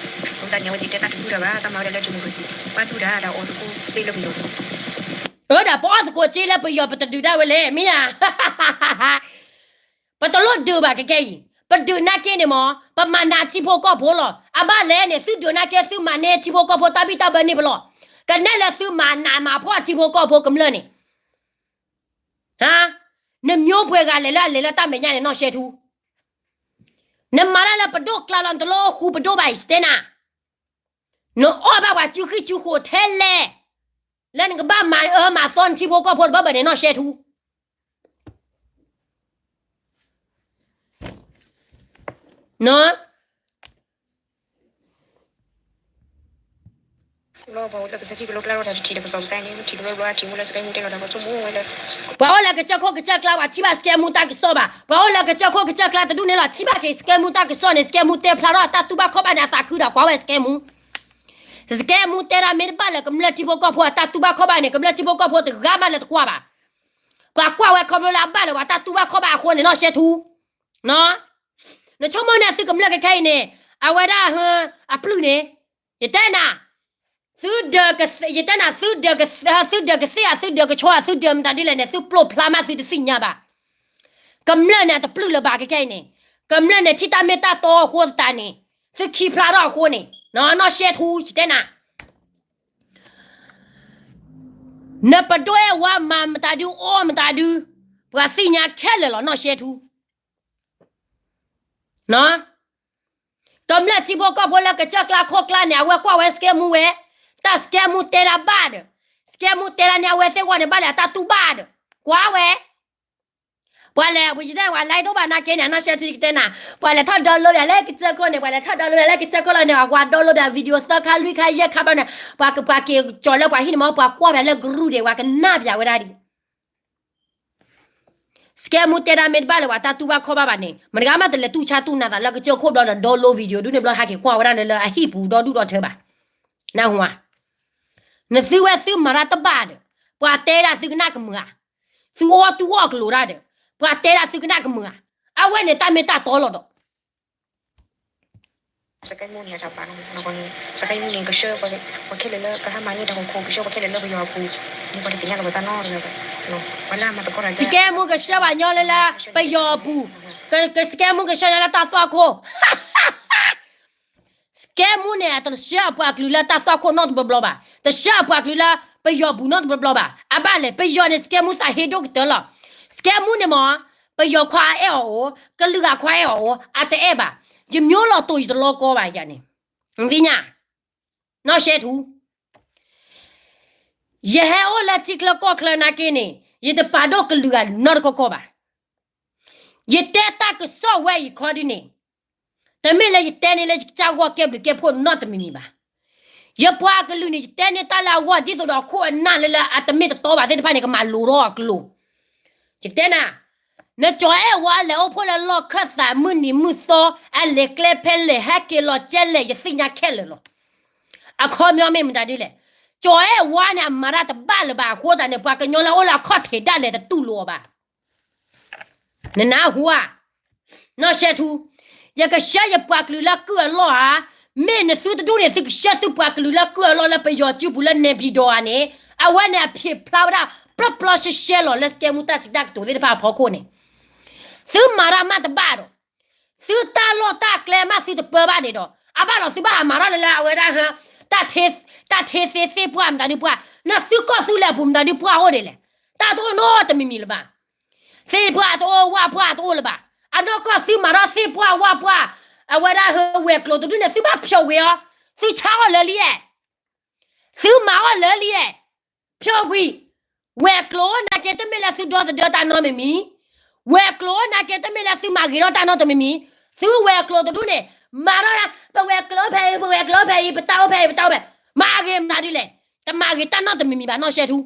ဃိသတးန့ၣ် အဝဲသ့ၣ်တဲတၢ်တဒူၣ်တၢ်ဘၣ်, တၢ်မၤဝဲဒၣ်လၢ democracy ပှၤဒူၣ်တၢ်ဒီးအီၣ်သကိးစ့လၢပယီၤ, အဝဲဒၣ်ပအီၣ်သကိးစ့လၢပယီၤ ပတဒုးဒၣ်ဝဲလဲၣ် မ့ၢ်ဧါ, ပတလိၣ်ဒုးဘၣ်ကကဲအံၤ, ပဒုးနာ်က့န့ၣ်မ့ၢ် ပမၤနးထံဖိကီၢ်ဖိလီၤ. အဘၣ်လဲၣ်န့ၣ် သုဒုးနာ်က့ သုမၤန့ၢ်ထံဖိကီၢ်ဖိတၢ်ဘံၣ်တၢ်ဘၢန့ၢ်ဖဲလဲၣ်. ကနဲၣ်လၢသုမၤနးမၤဖှီၣ်ထံဖိကီၢ်ဖိကမျၢၢ်န့ၣ် နမျိုးပှဲၤဂၤလဲၤလၢအလဲၤလၢတၢ်မဲာ်ညါန့ၣ် နီၢ်ရှဲထူ, နမၤတၢ်လၢပဒိၣ်ကျါလီၤ နတလိၣ်ဃူပဒိၣ်ဘၣ်အံၤ စတဲနၤ, နအီၣ်ဘၣ်ပှၤစုဃံၣ်စုဃိးထဲလဲၣ်, လၢနကဘၣ်မၤအၢမၤသီနထံဖိကီၢ်ဖိတဘၢဘၢန့ၣ် နီၢ်ရှဲထူ ပှၤအိၣ်လၢကစၢၢ်ခိၣ်ကစၢၢ်ကျါ ပှၤထံၣ်ဘၣ်စကဲမူတၢ်ကစီၣ်ဘၣ်. ပှၤအိၣ်လၢကစၢၢ်ခိၣ်ကစၢၢ်ကျါတဒူၣ်န့ၣ်လီၤ ထံၣ်ဘၣ်က့ၤစကဲမူတၢ်ကစီၣ်န့ၣ် စကဲမူတဲဖျါထီၣ်အတၢ်တူၢ်ဘၣ်ခီၣ်ဘၣ်န့ၣ် အသးခုဒီးကွၢ်ဝဲစကဲမူ, စကဲမူတဲဒၣ်မ့ၢ်တဘၣ်လၢကမျၢၢ်ထံဖိကီၢ်ဖိအတၢ်တူၢ်ဘၣ်ခီၣ်ဘၣ်န့ၣ် ကမျၢၢ်ထံဖိကီၢ်ဖိတဂၤမးလၢတကွၢ်ဘၣ်. ပှၤကွၢ်ဝဲခီဖျိလၢအဘၣ်လၢပှၤတၢ်တူၢ်ဘၣ်ခီၣ်ဘၣ်အဃိန့ၣ် နီၢ်ရှဲထူ နဆိကမိၣ်န့ၣ် သုကမျၢၢ်ခဲခဲအံၤန့ၣ် အဝဲဒၣ်ဟၢ အပျုၢ်န့ၣ် ယတဲနၤ, သုဒၢးကသ့ၣ် ယတဲနၤ သုဒၢးကသ့ၣ် သုဒၢးကသ့ၣ် သုဒၢးကဆီ သုဒၢးမတၤဒ်လဲၣ်န့ၣ် သုပျိာ်ဖျါမးသုတသ့ၣ်ညါဘၣ်. ကမျၢၢ်န့ၣ် အတပျုၢ်လၢၤဘၣ်ခဲခဲအံၤန့ၣ်, ကမျၢၢ်န့ၣ် ထံၣ်တၢ်မ့ၢ်တၢ်တီအဃိသတးန့ၣ် သုခံဖျါထီၣ်အဃိန့ၣ် နီၢ်ရှဲထူ ယတဲနၤ နပဒိၣ်အဲၣ်ဝါမၤမတၤဒု အီၣ်မတၤဒု ပှၤသ့ၣ်ညါခဲလၢာ်လီၤ နီၢ်ရှဲထူ. ကမျၢၢ်ထံဖိကီၢ်ဖိလၢကစၢၢ်ကျါခိၣ်ကျါန့ၣ် အဝဲကွၢ်ဝဲစကဲမူဝဲ, တၢ်စကဲမူတဲဒၣ်ဘၣ်ဒီး, စကဲမူတဲဒၣ်န့ၣ် အဝဲသ့ၣ်ဂီၢ်န့ၣ်ဘၣ်လၢအတၢ်တူၢ်ဘၣ်ဒီး, ကွၢ်ဝဲ ပှၤလဲၤ ပယတဲ ပှၤလဲၤဒိၣ်ဘၣ်နာ်က့န့ၣ် နီၢ်ရှဲထူ ယကတဲနၤ, ပှၤလဲၤထီၣ် download ယၤလၢကစၢၢ်ခိၣ်န့ၣ် ပှၤလဲၤထီၣ် download ယၤလၢကစၢၢ်ခိၣ်လီၤန့ၣ် အဝဲ download ယၤ video သၢခါလွံၢ်ခါယဲၢ်ခါဘျီန့ၣ် ပှၤကပှၤက့ၤကၠီၤလၢပှၤဟံၣ်န့ၣ်မ့ၢ် ပှၤကွၢ်ပှၤလၢ group ဒံး ပှၤကနၣ်ပှၤဝဲဒၣ်ဒံး စကဲမူတဲဒၣ်မ့ၢ်တဘၣ်လၢပှၤတၢ်တူၢ်ဘၣ်ခီၣ်ဘၣ်ဘၣ်န့ၣ် မတဂၤမးတလဲၤတူၢ်ဆါတူၢ်နၤသးလၢကစၢၢ်ခိၣ်ဘျီဒီး download video ဒုးန့ၣ်ဘျီဟဲက့ၤကွၢ်ဝဲဒၣ်လၢအဟံၣ်ပူၤဒီဒူၣ်ဒီထၢဘၣ်. နၢ်ဟူဧါ, နသုဝဲသုမၤတၢ်တဘၣ်ဒီး ပှၤတဲဒၣ်သုကနၣ်ကမုာ်ဧါ, သုအီၣ်တူၢ်အီၣ်ကလိၤတၢ်ဒီး ပှၤတဲဒၣ်သုကနၣ်ကမုာ်ဧါ, အဝဲန့ၣ်တၢ်မ့ၢ်တၢ်တီလီၤဒီး စကဲမူန့ၣ် ပှၤခဲလၢာ်လၢကဟဲမၤန့ၢ်တၢ်ခိခိၣ် ကဆှၢပှၤခဲလၢာ်လၢပယီၤအပူၤ, ပှၤတသ့ၣ်ညါလီၤပှၤတၢ်နီတဂၤဘၣ်, ပှၤလၢအမၤသကိးတၢ် စကဲမူကဆှၢပှၤညီလၢလၢပယီၤအပူၤ, ကစကဲမူကဆှၢညီလၢတၢ်သွၣ်ခိၣ် စကဲမူန့ၣ် တဆှၢအပှၤကလုာ်လၢတၢ်သွၣ်ခိၣ်နီတဘျီဘျီဘၣ်, တဆှၢအပှၤကလုာ်လၢပယီၤပူၤနီတဘျီဘျီဘၣ်, အဘၣ်လဲၣ် ပယီၤန့ၣ် စကဲမူသးဟ့ဒိၣ်ကတၢၢ်လီၤ, စကဲမူန့ၣ်မ့ၢ် ပယီၤခွါအဲၣ်အီၤအိၣ်, ကလုာ်ဂၤခွါအဲၣ်အီၤအိၣ်, အတအဲၣ်ဘၣ်, ယမျိုးလီၤတိာ်ယတလီကီဘၣ်ယၤန့ၣ်, နသ့ၣ်ညါ, နီၢ်ရှဲထူ ယဟဲအိၣ်လၢထံချၢကီၢ်ချၢနာ်က့န့ၣ် ယတပာ်ဒိၣ်ကလုာ်ဂၤနီတကီၢ်ကီၢ်ဘၣ်. ယတဲတၢ်ကစီၣ်ဝဲအံၤခီဒ်န့ၣ်, တမ့ၢ်လၢယတဲန့ၢ်လၢယကစၢ်ဂီၢ်ကဲဘျုးကဲဖှိၣ်နီတမံၤမံၤဘၣ်. ယပှၤကလုာ်န့ၣ် ယတဲန့ၢ်တၢ်လၢအဂီၢ်ဒ်သိးဒီးအခိၣ်အနၢ်လၢလၢအတမ့ၢ်တတီဘၣ်သ့ၣ်တဖၣ်န့ၣ် ကမၤလိၤထီၣ်အကျိၤ ယတဲနၤ, နကၠီၤအဲၣ်ဝါလဲၤအိၣ်ဖှိၣ်လၢလီၢ်ခၢၣ်သးမုၢ်နံၤမုၢ်သီ, အလဲၤကျဲဖဲလဲၣ် ဟဲက့ၤလီၤကဲလဲၣ် ယသ့ၣ်ညါခဲလၢာ်လီၤ. အခီပညီမ့ၢ်မတၤဒ်လဲၣ်, ကၠီၤအဲၣ်ဝါန့ၣ် အမၤတၢ်တဘၣ်လၢၤဘၣ်အဃိသတးန့ၣ် ပှၤကညီလၢအိၣ်လၢအခီၣ်ထံးဒၣ်လဲာ်တတူၢ်လိာ်အီၤဘၣ်. နနၢ်ဟူဧါ, နီၢ်ရှဲထူ, ယကဆှၢယပှၤကလုာ်လၢကုၢ်အလီၢ်ဧါ, မ့ၢ်နသုတဒူၣ်န့ၣ် သုကဆှၢသုပှၤကလုာ်လၢကုၢ်အလီၢ်လၢပယီၤစုပူၤလၢနဲပံၤဒီဧါန့ၣ်, အဝဲန့ၣ်အဖျ့ဖျါဝဲဒၣ် ပျီပျီရှဲရှဲလီၤ လၢစကဲမူတၢ်စံးတၢ်ကတိၤသ့ၣ်တဖၣ်အဖီခိၣ်န့ၣ်, သုမၤတၢ်မးတဘၣ်ဒီး သုတၢ်လီၢ်တၢ်ကျဲမးသုတပၢဘၣ်န့ၣ်ဒီး အဘၣ်လီၤသုဘၣ်ဟးမၤထီၣ်လၢလၢအဝဲဒၣ်ဟၢ တၢ်ထ့သ့သ့ၣ်ပှၢ်မတၤဒုပှၢ်, နသုကီၢ်သူလ့ၤအပူၤမတၤဒုပှၢ်အိၣ်ဒ်လဲၣ်, တၢ်တအိၣ်နီတမံၤမံၤလၢၤဘၣ်. သ့ၣ်ပှၢ်တအိၣ် ဝၣ်ပှၢ်တအိၣ်လၢၤဘၣ်. အနီၢ်ကီၢ်သုမၤထီၣ်သ့ၣ်ပှၢ်ဝၣ်ပှၢ်, အဝဲဒၣ်ဟၢဝဲၤကျိၤတဒူၣ်န့ၣ် သုဘၣ်ဖျိးကွံာ်အီၤ, သုဆါအီၤလၢလံဧါ သုမၤအီၤလၢလံဧါ, ဖျိးကွံာ်, ဝဲၤကျိၤနာ်က့တမ့ၢ်လၢသုဒီသဒၢတၢ်နီတမံၤမံၤ, ဝဲၤကျိၤနာ်က့တမ့ၢ်လၢသုမၤဂ့ၤထီၣ်တၢ်နီတမံၤမံၤ, သုဝဲၤကျိၤတဒူၣ်န့ၣ် မၤထီၣ်ဒၣ် ပဝဲၤကျိၤဖဲအံၤ ပဝဲၤကျိၤဖဲအံၤ ပတၢ်အိၣ်ဖဲအံၤ ပတၢ်အိၣ်ဖဲ, မၤဂ့ၤမတၤဒ်လဲၣ်, တမၤဂ့ၤတၢ်နီတမံၤမံၤဘၣ် နီၢ်ရှဲထူ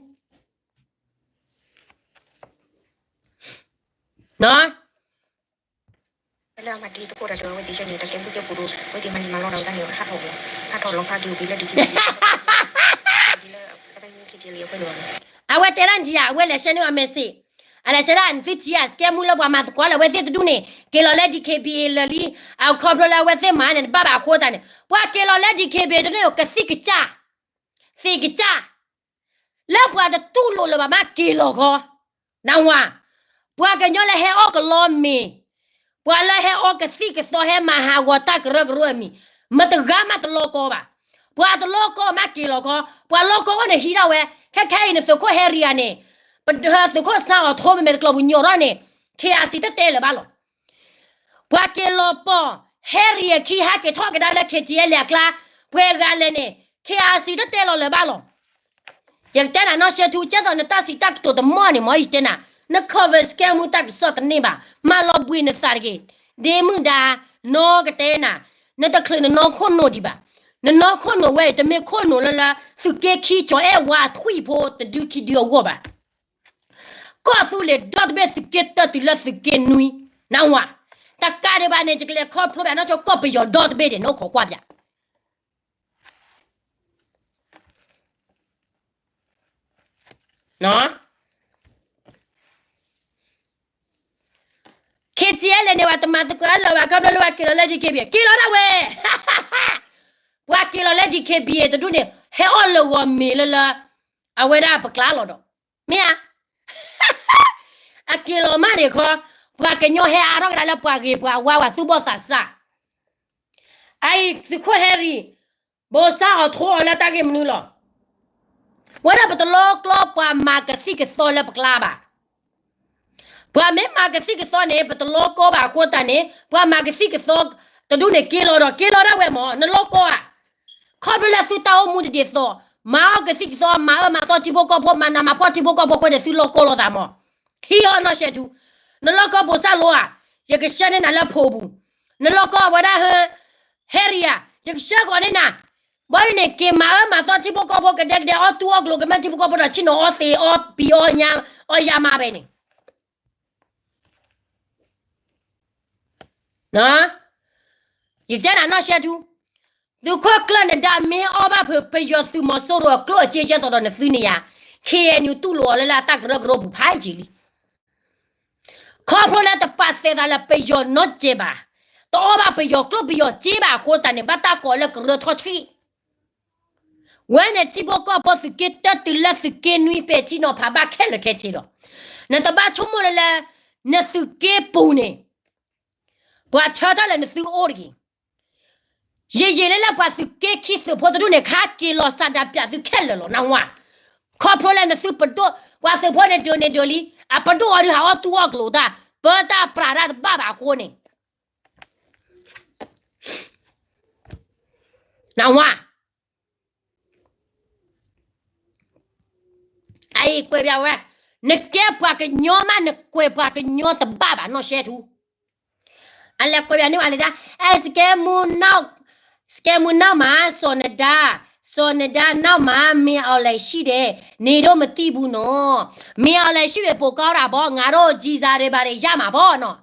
အဝဲတဲဒၣ်နံၤဧါ, အဝဲလဲၤဆှၢန့ၢ်အ message, အလဲၤဆှၢဒၣ်နသ့ၣ်တံၢ်ဧါ, စကဲမူလၢပှၤမၤသကိးလၢအဝဲသ့ၣ်တဒူၣ်န့ၣ် က့ၤလီၤလၢ DKBA လၢာ်လံ, အခီဖျိလၢအဝဲသ့ၣ်မၤန့ၣ် တဘၣ်ဘၣ်အဃိသတးန့ၣ် ပှၤက့ၤလီၤလၢ DKBA တဒူၣ်န့ၣ်ကသံၣ်ကစၢ်, သံၣ်ကစၢ် လၢပှၤတတူၢ်လိာ်လၢၤဘၣ်မးက့ၤလီၤခီ, နၢ်ဟူဧါ, ပှၤကညီလၢဟဲအီၣ်ကလီမ့ၤ, ပှၤလၢဟဲအီကသံၣ်ကသီ ဟဲမၤဟးဂီၤတၢ်ကရၢကရိအမံၤ, မတဂၤမးတလီကီဘၣ်. ပှၤတလီကီမးက့ၤလီၤခီ, ပှၤလီကီအိၣ်န့ၣ်ဟံးထီၣ်ဝဲ, ခဲခဲအံၤ နသုးခိၣ်ဟဲရံၤဧါန့ၣ်, ပသုးခိၣ်စၣ်အီၤထိ မ့မ့ၢ်တကျိၤပူၤညီၣ်ထီၣ်န့ၣ် ခ့အၤစံၣ် တတဲလၢၤဘၣ်လီၤ. ပှၤက့ၤလီၤပိာ် ဟဲရံၤအခံ ဟးက့ၤထီၣ်ကဒါလၢ ခ့တံၢ်အဲလ့ၣ် အကျါ, ပှဲၤဂၤလဲၣ်န့ၣ် ခ့အၤစံၣ် တတဲလီၤလၢၤဘၣ်လီၤ. ယကတဲနၤနီၢ်ရှဲထူ ကဲသိးနတၢ်စံးတၢ်ကတိၤတမီၢ်န့ၣ် မ်ယတဲနၤ, န convince ကဲမူတၢ်ကစီၣ်တန့ၢ်ဘၣ်, မၤလီၤဘှံးနသးတဂ့ၤ. ဒ့မုၣ်ဒါ, နီၢ်ကတဲနၤ, နတချုးနနီၢ်ခိၣ်နူာ်ဒံးဘၣ်. နနီၢ်ခိၣ်နူာ်ဝဲအံၤ တမ့ၢ်ခိၣ်နူာ်လၢလၢ သုးက့ခံ ကၠီၤအဲၣ်ဝါအထွံၣ်ဖိ တဒုခံဒုအဂီၢ်ဘၣ်. ကီၢ်သူလ့ၤဒီတဘ့ၣ် သုးက့တၢတုၤလၢသုးက့နွံ, နၢ်ဟူဧါ. တကးဒံးဘၣ်န့ၣ် ယကလဲၤခီဖျိဘၣ်နီၢ်ဆိ ကီၢ်ပယီၤဒီတဘ့ၣ်န့ၣ် နအိၣ်ခိးကွၢ်ပၠး ခ့တံၢ်အဲလ့ၣ် န့ၣ် ပှၤတမၤသကိးလၢၤဘၣ် ခီဖျိလၢပှၤက့ၤလီၤလၢ DKBA က့ၤလီၤဒၣ်ဝဲ, ပှၤက့ၤလီၤလၢ DKBA တဒူၣ်န့ၣ် ဟဲအီၣ်လၢဂီၤမ့ၤလၢလၢ အဝဲဒၣ်ပကျါလီၤဒီး မ့ၢ်ဧါ. အက့ၤလီၤမးန့ၣ်ခီ, ပှၤကညီဟဲအါထီၣ်ကဒါလၢပှၤဂ့ၤပှၤဝါ ပှၤသူၣ်ဘီၣ်သးစၢ်. အအံၤ သုးခိၣ်ဟဲရံၤ, ဘိးစၢ်အီၤထိအီၤလၢတၢ်ဂ့ၢ်မနုၤလီၤ. ဝဲဒၣ်ပတလီကီပှၤမၤကသံၣ်ကသီလၢပကျါဘၣ်. ပှၤမ့ၢ်မၤကသံၣ်ကသီန့ၣ် ပတလီကီဘၣ်အဃိသတးန့ၣ် ပှၤမၤကသံၣ်ကသီတဒူၣ်န့ၣ် က့ၤလီၤဒီး က့ၤလီၤဒၣ်ဝဲမး နလီကီဧါ. ခီဖျိလၢသုတၢ်အိၣ်မူတဒ်သိး, မၤအီၣ်ကသံၣ်ကသီ မၤအၢမၤသီထံဖိကီၢ်ဖိ မၤနးမၤဖှီၣ်ထံဖိကီၢ်ဖိဒီး သုလီကီလိာ်သးမး. ဟံးအီၤနီၢ်ရှဲထူ, နလီကီဘိးစၢ်လိဧါ, ယကဆှၢန့ၢ်နၤလၢဖိပူၤ, နလီကီအဝဲဒၣ်ဟဲ, ဟဲရံၤဧါ, ယကဆှၢဃီၤန့ၢ်နၤ, ဘၣ်ဒ်န့ၣ် က့ၤမၤအၢမၤသီထံဖိကီၢ်ဖိ ကဒဲကဒဲ အီၣ်တူၢ်အီၣ်ကျိၤ ကမၢထံဖိကီၢ်ဖိဒီး ဆ့ၣ်နီၤအီသံးအီပံၤအီညါ, အီယါမးဖဲန့ၣ် ယတဲနၤနီၢ်ရှဲထူ, သုးခိၣ်ကျၢၢ်နဒါမ့ၢ်အီၣ်ဘၣ်ဖုး ပယီၤသုးမီၤစိရိၤအကျိၣ်အစ့ကဲသိးဒီးနသုန့ၣ်ယါ, ခ့အဲၣ်ယူၣ် တူၢ်လိာ်အီၤလၢလၢအတၢ်ကရၢကရိပူၤဖးယံာ်လံ. ခီဖျိလၢတပာ်သဲးသးလၢပယီၤနီတစဲးဘၣ်, တအီၣ်ဘၣ်ပယီၤကျိၣ်ပယီၤစ့ဘၣ်အဃိသတးန့ၣ် ဘၣ်တၢ်ကိးလၢကရၢထီၣ်ဆှံ ဝဲန့ၣ်ထံဖိကီၢ်ဖိသုးက့တၢတုၤလၢသုးက့နွံ ပဲာ်ထံနီၤဖးဘၣ်ခဲလၢာ်ခဲဆ့ဒီး, နတဘၣ်ဆိကမိၣ်လၢလၢ နသုးက့ပူၤန့ၣ် ပှၤဆၢထၢၣ်လၢနသုအိၣ်တဂ့ၤ. ယံာ်ယံာ်လၢလၢပှၤသုးက့ခံသုးဖိတဒူၣ်န့ၣ် ခါက့ၤလီၤစးဒးပၠးသုခဲလၢာ်လီၤ နၢ်ဟူဧါ. ခီဖျိလၢနသုပဒိၣ် ပှၤသုးဖိန့ၣ်ဒုးန့ၣ်ဒုးလံ, အပဒိၣ်အီၤဒုးဟးအီၣ်တူၢ်အီၣ်ကျိၤတၢ်, ပၢတၢ်ပြးတၢ်တဘၣ်ဘၣ်အဃိန့ၣ် နၢ်ဟူဧါ. အအံၤကွဲးပၠးဝဲ, နကဲပှၤကညီမး နကွဲးပှၤကညီတဘၣ်ဘၣ် နီၢ်ရှဲထူ. အလဲၤကွဲးပၠးန့ၢ်ဝဲလၢဒၣ်, အဲ စကဲမူနီၢ်, စကဲမူနီၢ်မး စီၤနဒါ, စီၤနဒါနီၢ်မး မင်းအောင်လှိုင်ရှိတယ်, နေတော့မသိဘူးနော်. မင်းအောင်လှိုင်ရှိတယ် ပိုကောင်းတာပေါ့, ငါတို့ ကျည်ဆံတွေဘာတွေရမှာပေါ့နော်.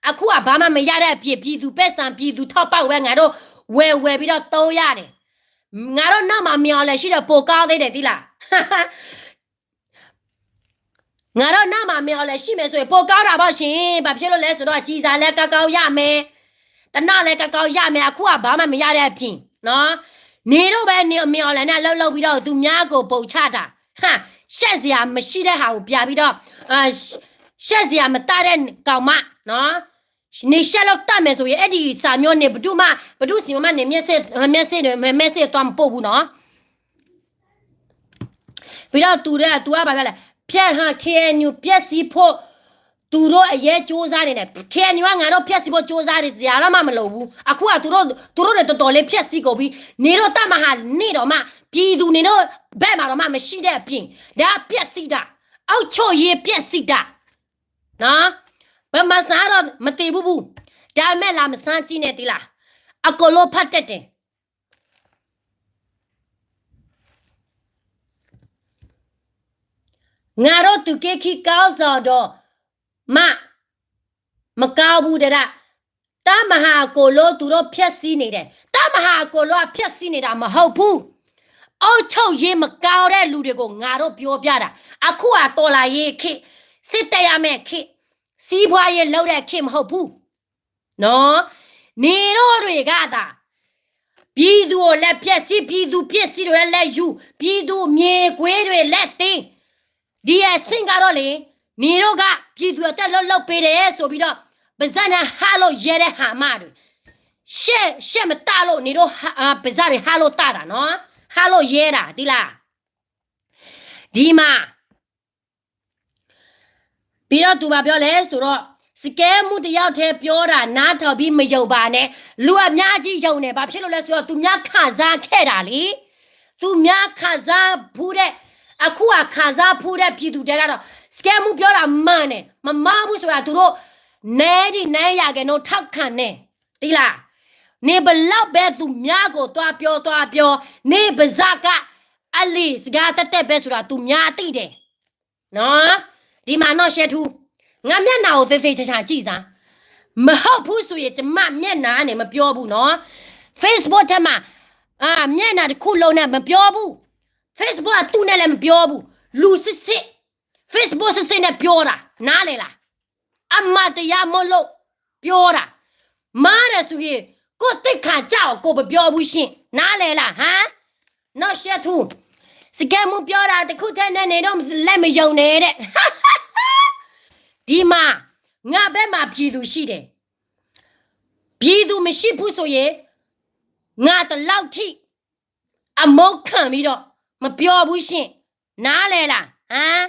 အခုက ဘာမှမရတဲ့အပြင် ပြည်သူပိုက်ဆံ ပြည်သူထောက်ပံ့ဝဲ ငါတို့ ဝယ်ဝယ်ပြီးတော့ သုံးရတယ်. ငါတို့နောက်မှာ မင်းအောင်လှိုင်ရှိတယ် ပိုကောင်းသေးတယ် သိလား. ငါတို့နောက်မှာ မင်းအောင်လှိုင်ရှိမယ်ဆိုရင် ပိုကောင်းတာပေါ့ရှင်. ဘာဖြစ်လို့လဲဆိုတော့ ကျည်ဆံလည်း ကောင်းကောင်းရမယ်, သေနတ်လည်း ကောင်းကောင်းရမယ်, အခုက ဘာမှမရတဲ့အပြင်နော်. နေတော့ပဲ နေ မင်းအောင်လှိုင်နဲ့ အလုပ်လုပ်ပြီးတော့ သူများကို ပုံချတာ, ဟမ်, ရှက်စရာမရှိတဲ့ဟာကို ပြပြီးတော့, အာ, ရှက်စရာမတတ်တဲ့ကောင်မနော်. နေရှက်လို့တတ်မယ်ဆိုရင် အဲ့ဒီစာမျိုးနေ ဘယ်သူမှ ဘယ်သူ့ဆီမှာမှ နေမျက်စိ, မျက်စိ, မျက်စိသွားမပို့ဘူးနော်. ပြီးတော့ သူတို့က သူက ဘာပြောလဲ, ဖျက်ဟန် KNU ဖျက်ဆီးဖို့ သူတို့အရေးကြိုးစားနေတယ်. KNU က ငါတို့ ဖျက်ဆီးဖို့ ကြိုးစားနေစရာတော့မှ မလိုဘူး. အခုက သူတို့, သူတို့တွေ တော်တော်လေး ဖျက်ဆီးကုန်ပြီ. နေတော့ တပ်မဟာနှစ်တောင်မှ ပြည်သူနေတို့ဘက်မှာတောင်မှ မရှိတဲ့အပြင် ဒါ ပျက်စီးတာ, အုပ်ချုပ်ရေး ပျက်စီးတာ နော်. ဗမာစာကတော့ မသိဘူးဘူး. ဒါပေမဲ့ လာမစမ်းကြည့်နဲ့ သိလား. အကုန်လုံး ဖတ်တတ်တယ်. ငါတို့ သုးက့ခံ ခေါင်းဆောင်တော်မှ မကောင်းဘူးတဲ့ တပ်မဟာ အကုန်လုံး သူတို့ ဖျက်ဆီးနေတယ်. တပ်မဟာ အကုန်လုံးက ဖျက်ဆီးနေတာ မဟုတ်ဘူး. အုပ်ချုပ်ရေး မကောင်းတဲ့ လူတွေကို ငါတို့ ပြောပြတာ. အခုက တော်လှန်ရေးခေတ်, စစ်တိုက်ရမယ့်ခေတ်, စီးပွားရေးလုပ်တဲ့ခေတ် မဟုတ်ဘူး. နော်. နေတို့တွေကသာ ပြည်သူကို လည်း ဖျက်ဆီး, ပြည်သူ ပစ္စည်းတွေ လည်း ယူ, ပြည်သူ မြေကွင်းတွေ လည်း သိမ်း. ဒီအဆင့်ကတော့လေ, နေတို့က ပြည်သူအတွက် လုပ် လုပ်ပေးတယ်ဆိုပြီးတော့ ပါးစပ်နဲ့ဟးလို့ရဲတဲ့ဟာမတွေ ရှက်ရှက်မတတ်လို့နေတော့ ပါးစပ်တွေဟးလို့တတ်တာနော် ဟးလို့ရဲတာ သိလား ဒီမှာ ပြီးတော့သူဘာပြောလဲဆိုတော့ စကဲမူတစ်ယောက်တည်းပြောတာနားထောင်ပြီးမယုံပါနဲ့ လူအများကြီးယုံနေဘာဖြစ်လို့လဲဆိုတော့သူများခံစားခဲ့တာလေ သူများခံစားဖူးတဲ့အခုအခါစားဖူးတဲ့ပြည်သူတွေကတော့ စကဲမူပြောတာမှန်တယ်မမှားဘူးဆိုတာသူတို့ ninety nineရာခိုင်နှုန်းထောက်ခံတယ် သိလား နေဘလောက်ပဲသူများကိုသွားပြောသွားပြော နေပါးစပ်ကအလီစကားတက်တက်ပဲဆိုတာသူများသိတယ်နော် ဒီမှာနောက်ရှဲထူး ငါမျက်နှာကိုသေသေချာချာကြည့်စမ်း မဟုတ်ဘူးဆိုရင်ကျမမျက်နှာနဲ့မပြောဘူးနော် Facebook ထဲမှာအာမျက်နှာတစ်ခုလုံးနဲ့မပြောဘူး Facebook အတုနဲ့လည်းမပြောဘူးလူစစ်စစ် Facebook စစ်စစ်နဲ့ပြောတာနားလည်လား အမှန်တရားမို့လို့ပြောတာ မှားတယ်ဆိုရင်ကိုယ့်သိက္ခာကျအောင်ကိုယ်မပြောဘူးရှင့်နားလည်လားဟမ်နောက်ရှဲထူး စကဲမူပြောတာတစ်ခုထဲနဲ့နေတော့လက်မယုံနဲ့တဲ့ဒီမှာငါဘက်မှာပြည်သူရှိတယ်ပြည်သူမရှိဘူးဆိုရင်ငါဒီလောက်ထိအမိုးခံပြီးတော့မပြောဘူးရှင့်နားလည်လားဟမ်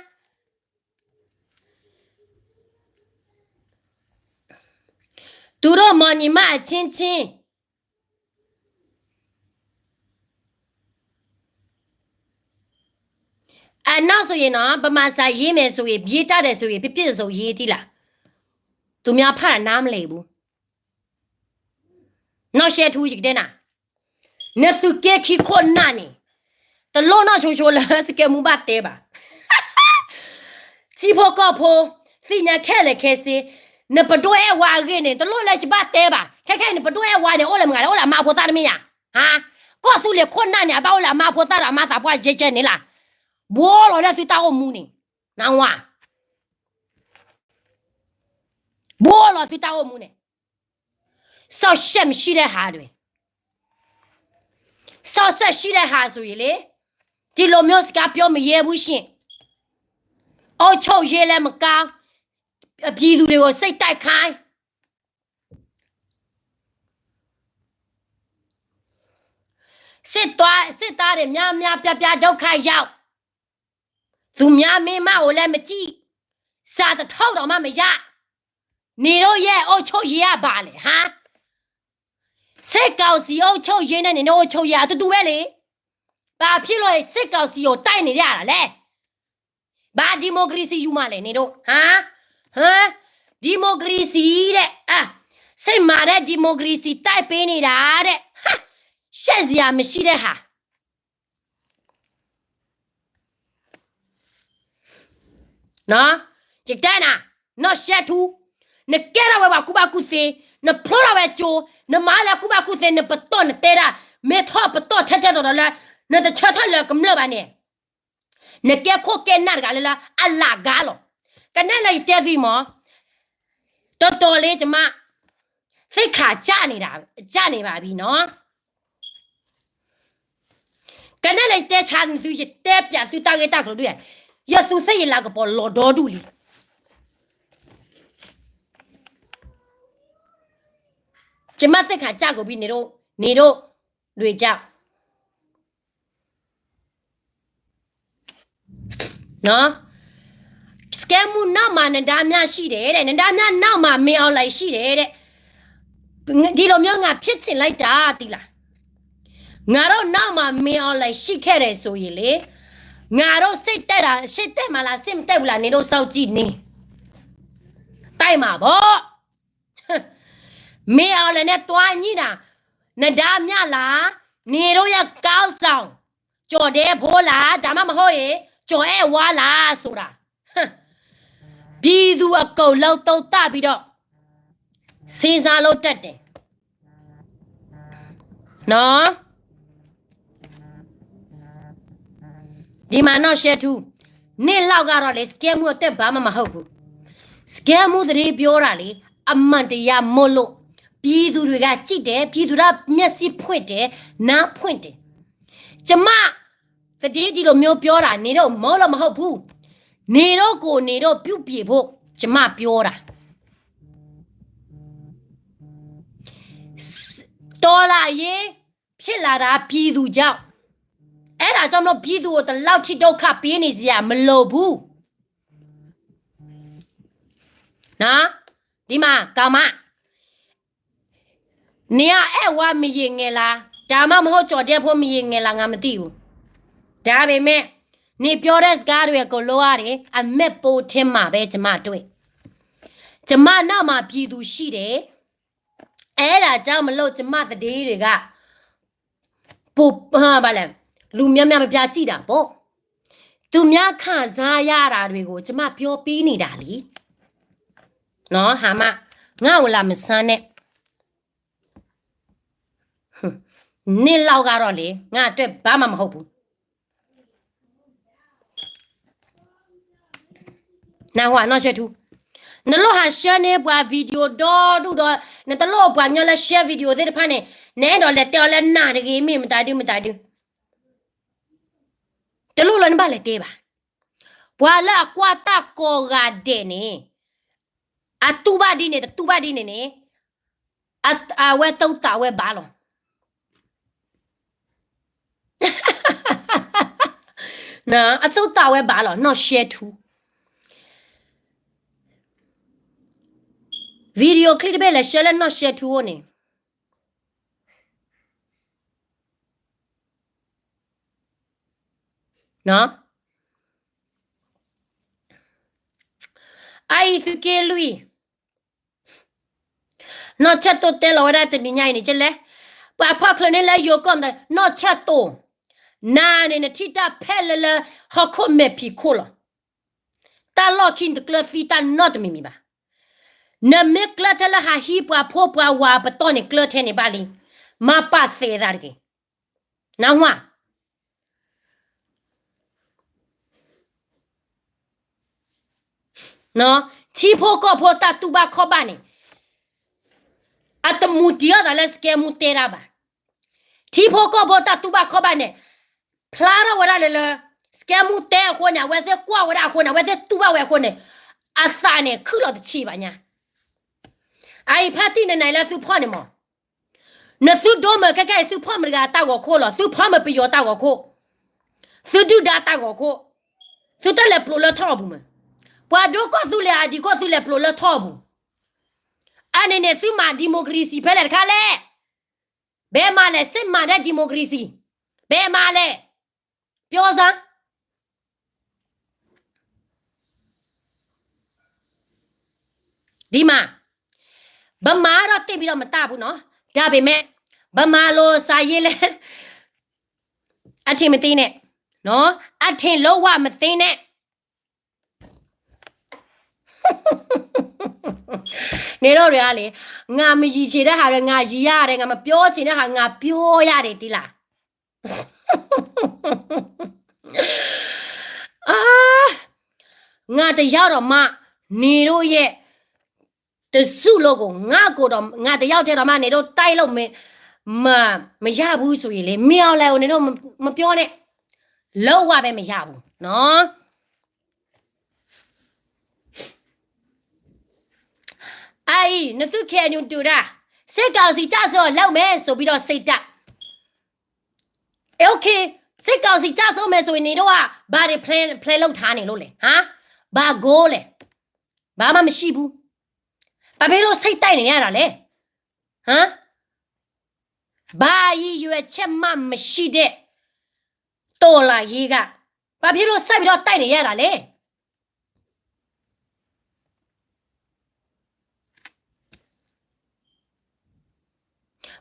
သူတို့မော်ညီမအချင်းချင်း အနောက်ဆိုရင်နော်ဗမာစာရေးမယ်ဆိုရင်ရေးတတ်တယ်ဆိုရင်ပြည့်ပြည့်စုံစုံရေးသီးလားသူများဖတ်တာနားမလည်ဘူးနောက်ရှဲထူးရကတဲနာနသူကဲခံခိၣ်နၢ်န့ၣ် တလိၣ်နီၢ်ဆိဆိလၢစကဲမူဘၣ်တဲဘၣ် ထံဖိကီၢ်ဖိ သ့ၣ်ညါခဲလၢာ်ခဲဆ့ နပဒိၣ်အဲၣ်ဝါအဂ့ၢ်န့ၣ် တလိၣ်လၢယဘၣ်တဲဘၣ် ခဲခဲအံၤနပဒိၣ်အဲၣ်ဝါန့ၣ် အိၣ်လၢမုၢ်ဂၤလဲၣ် အိၣ်လၢအမါဖိသၣ်တမ့ၢ်ဧါ ဟါ ကီၢ်သူလ့ၤခိၣ်နၢ်န့ၣ် အဘၣ်အိၣ်လၢအမါဖိသၣ်ဒီးအမါသးပှၢ်ယဲကဲန့ၣ်လီၤ ဘှီလီၤလၢသုတၢ်အိၣ်မူန့ၣ် နဝါ ဘှီလီၤသုတၢ်အိၣ်မူန့ၣ် စောင့်ရှက်မရှိတဲ့ဟာတွေ စောင့်ရှက်ရှိတဲ့ဟာဆိုရင်လေ ဒီလိုမျိုးစကားပြောမရဲဘူးရှင် အုပ်ချုပ်ရေးလည်းမကောင်း ပြည်သူတွေကိုစိတ်တိုက်ခိုင်းစစ်သွားစစ်သားတွေများများပြားပြားဒုက္ခရောက်သူများမင်းမကိုလည်းမကြည့်စာတစ်ထုပ်တောင်မှမရနေတော့ရဲ့အုပ်ချုပ်ရေးကဘာလဲဟမ်စစ်ကောင်စီအုပ်ချုပ်ရေးနဲ့နေတော့အုပ်ချုပ်ရေးအတူတူပဲလေဘာဖြစ်လို့စစ်ကောင်စီကိုတိုက်နေရတာလဲဘာဒီမိုကရေစီယူမှာလဲနေတော့ဟမ်ဟမ်ဒီမိုကရေစီတဲ့အာစိတ်မာတဲ့ဒီမိုကရေစီတိုက်ပေးနေတာတဲ့ဟာရှက်စရာမရှိတဲ့ဟာ ယတဲနၤ နီၢ်ရှဲထူ နကဲထီၣ်ဝဲပှၤကူၣ်ဘၣ်ကူၣ်သ့ နဖျိထီၣ်ဝဲကၠိ နမၤလၢကူၣ်ဘၣ်ကူၣ်သ့ နပတီၢ်နတဲတၢ် မ့ၢ်ထီၣ်ပတီၢ်ထဲထဲသိးဒီးလၢ နတဆၢထၢၣ်လၢကမျၢၢ်ဘၣ်န့ၣ် နကဲခိၣ်ကဲနၢ်တဂၤလၢလၢအလၢ်ဂါလီၤ ကနဲၣ်လၢယတဲသံမး တော်တော်လေးကျမ သိက္ခာကျနေတာ ကျနေပါပြီနော် ကနဲၣ်လၢယတဲဆါသု ယတဲပျးသုတၢ်ဂ့ၢ်တၢ်ကျိၤဒ်လဲၣ် ယသူသ့ၣ်ယလၤကပီၤလီၤဒီဒူၣ်လံ ကျမသိက္ခာကျကုန်ပြီ နေတို့ နေတို့ တွေကြောင့် နော် စကဲမူနောက်မှာနဒါမြရှိတယ်တဲ့ နဒါမြနောက်မှာမင်းအောင်လှိုင်ရှိတယ်တဲ့ ဒီလိုမျိုးငါဖြစ်ချင်လိုက်တာသီလားငါတို့နောက်မှာမင်းအောင်လှိုင်ရှိခဲ့တယ်ဆိုရင်လေငါတို့စိတ်တက်တာစိတ်တက်မှာလားစိတ်မတက်ဘူးလားနေတို့စောင့်ကြည့်နေတိုက်မှာပေါ့မင်းအောင်လှိုင်နဲ့တွားညှိတာနဒါမြလားနေတို့ရဲ့ကောင်းဆောင်ကျော်ဒဲဖိလားဒါမှမဟုတ်ရင်ကျော်အဲဝါလားဆိုတာပြည်သူအကုန်လုံးသုံးသပ်ပြီးတော့စဉ်းစားလို့တက်တယ်နော်ဒီမှာနောက်ရှဲထူးနေ့လောက်ကတော့လေစကဲမူအသက်ဘာမှမဟုတ်ဘူးစကဲမူသတင်းပြောတာလေအမှန်တရားမို့လို့ပြည်သူတွေကကြည့်တယ်ပြည်သူကမျက်စိဖွင့်တယ်နားဖွင့်တယ်ကျမသတင်းဒီလိုမျိုးပြောတာနေတော့မဟုတ်လို့မဟုတ်ဘူးနေတော့ကိုနေတော့ပြုတ်ပြေဖို့ကျမပြောတာ တော်လှန်ရေး ဖြစ်လာတာ ပြည်သူကြောင့်. အဲဒါကြောင့်မလို့ ပြည်သူကို ဒီလောက်ထိ ဒုက္ခပေးနေစရာ မလိုဘူး. နော်, ဒီမှာ ကောင်မ, နင်က အဲၣ်ဝါ မရေငယ်လား, ဒါမှမဟုတ် ကျော်ဒဲဖိ မရေငယ်လား, ငါမသိဘူး. ဒါပေမဲ့ နင်ပြောတဲ့စကားတွေ အကုန်လုံးက အမှတ်ပုံထဲမှာပဲ ကျွန်မတွေ့. ကျွန်မနောက်မှာ ပြည်သူရှိတယ်. အဲဒါကြောင့်မလို့ ကျွန်မသတင်းတွေက ပို, ဘာလဲ, လူများများပြားကြည့်တာပေါ့. သူများခံစားရတာတွေကို ကျွန်မပြောပေးနေတာလေ. နော်, ဟာမ, ငါ့ကိုလာမဆန်းနဲ့. နင့်လောက်ကတော့လေ ငါ့အတွက်ဘာမှမဟုတ်ဘူး. နၢ်ဟူဧါ, နီၢ်ဆှဲထူ, နလိၣ်ဟးဆှၢန့ၢ်ပှၤ video ဒီဒူၣ်ဒီး နတလိၣ်ပှၤကညီလၢ share video သ့ၣ်တဖၣ်န့ၣ်, နအဲၣ်ဒိးလဲၤတဲအီၤလၢနၤတဂ့ၤ မ့ၢ်မတၤဒုမတၤဒု, တလိၣ်လၢနဘၣ်လဲၤတဲဘၣ်. ပှၤလၢအကွၢ်တၢ်ကိးဂၤဒဲးန့ၣ် အတူၢ်ဘၣ်ဒ်န့ၣ် တတူၢ်ဘၣ်ဒ်န့ၣ်န့ၣ်, အဝဲသူၣ်သးဝဲဘၣ်လီၤ. အသူၣ်သးဝဲဘၣ်လီၤ, နီၢ်ဆှဲထူ. video clip တဘ့ၣ်လဲၤဆှၢလၢနီၢ်ဆှဲထူအိၣ်န့ၣ်. အအံၤသုးက့လွံၢ်, နီၢ်ဆၢၣ်တိၢ်တဲလီၤဝဲဒၣ်တနံၤညါအံၤန့ၣ် ကလဲၣ်, ပှၤဖီၣ်ချၢန့ၣ်လၢယိၤကီၢ်မတၤ, နီၢ်ဆၢၣ်တိၢ်, နၤန့ၣ် နထံၣ်တၢ်ဖဲလၢလၢ ဟီၣ်ခိၣ်မဲာ်ဖံးခိၣ်လီၤ. တၢ်လီၢ်ခံနတကျၢၤသံတၢ်နီတမံၤမံၤဘၣ်. နမ့ၢ်ကျၢၤထဲလၢဟးဟံးပှၤဖိပှၤဝၤပတီၢ်န့ၣ် ကျၢၤထဲန့ၣ်ဘၣ်လံ. မၤပာ်သဲးသးတက့ၢ်. နၢ်ဟူဧါ. ထံဖိကီၢ်ဖိတၢ်တူၢ်ဘၣ်ခီၣ်ဘၣ်န့ၣ် အတမူတံၤအီၣ်သးလၢ စကဲမူတဲတၢ်ဘၣ်. ထံဖိကီၢ်ဖိတၢ်တူၢ်ဘၣ်ခီၣ်ဘၣ်န့ၣ် ဖျါထီၣ်ဝဲဒၣ်လၢလၢ စကဲမူတဲအဃိန့ၣ် အဝဲသ့ၣ်ကွၢ်ဝဲဒၣ်အဃိန့ၣ် အဝဲသ့ၣ်တူၢ်ဘၣ်ဝဲအဃိန့ၣ် အသးန့ၣ်ခုၣ်လီၤတဆံးဘၣ်ညါ. အအံၤဖါတံၢ်နနၤလၢသုဖီၣ်န့ၣ်မး, နသုဒိမုၢ်ခဲကဲအံၤ သုဖီၣ်မတၤတဂၤတၢ်ဂီၤခိၣ်လီၤ, သုဖီၣ်မတၤပယီၤတၢ်ဂီၤခိၣ်, သုဒုၣ်ဒါတၢ်ဂီၤခိၣ်, သုတလဲၤပျိးလၢထီၣ်အပူၤမး. ပှၤဒိကီၢ်သူလ့ၤအဒံးခိၣ် သုလဲၤပျိးလၢထီၣ်အပူၤ. အန့ၣ်န့ၣ် သုမၤ democracy ဖဲလဲၣ်တခါလဲၣ်. ဘဲမၤလဲၣ် စစ်မှန်တဲ့ democracy ဘဲမၤလဲၣ်. ပြောစမ်း. ဒီမှာ ဗမာကတော့ သိပ်ပြီးတော့ မတတ်ဘူးနော်, ဒါပေမဲ့ ဗမာလိုစာရေးလည်း အထင်မသေးနဲ့နော်, အထင်လုံးဝမသေးနဲ့. န့ၣ်ဒီးရၤလံ, ငါမယံာ်ချင်တဲ့ဟာတွေ ငါယံာ်ရတယ်, ငါမပြောချင်တဲ့ဟာ ငါပြောရတယ် သိလား. အာ, ငါတစ်ယောက်တောင်မှ နေတို့ရဲ့ တစ်စုလုံးကို ငါကိုယ်တော့ ငါတစ်ယောက်တည်းတောင်မှ နေတို့တိုက်လို့မ, မ, မရဘူးဆိုရင်လေ, မင်းအောင်လှိုင်ကို နေတို့ မ, မပြောနဲ့, လုံးဝပဲမရဘူးနော်. အအံၤ နသု KNU တူတာ, စစ်ကောင်စီကျဆုံးအောင်လုပ်မယ်ဆိုပြီးတော့ စိတ်ဓာတ်. OK, စစ်ကောင်စီကျဆုံးမယ်ဆိုရင် နေတို့က ဘာတွေ plan, plan လုပ်ထားနေလို့လဲ, ဟမ်? ဘာ goal လဲ? ဘာမှမရှိဘူး. ဘာဖြစ်လို့ စိတ်တိုက်နေရတာလဲ? ဟမ်? ဘာရည်ရွယ်ချက်မှမရှိတဲ့ တော်လှန်ရေးက ဘာဖြစ်လို့ ဆက်ပြီးတော့ တိုက်နေရတာလဲ?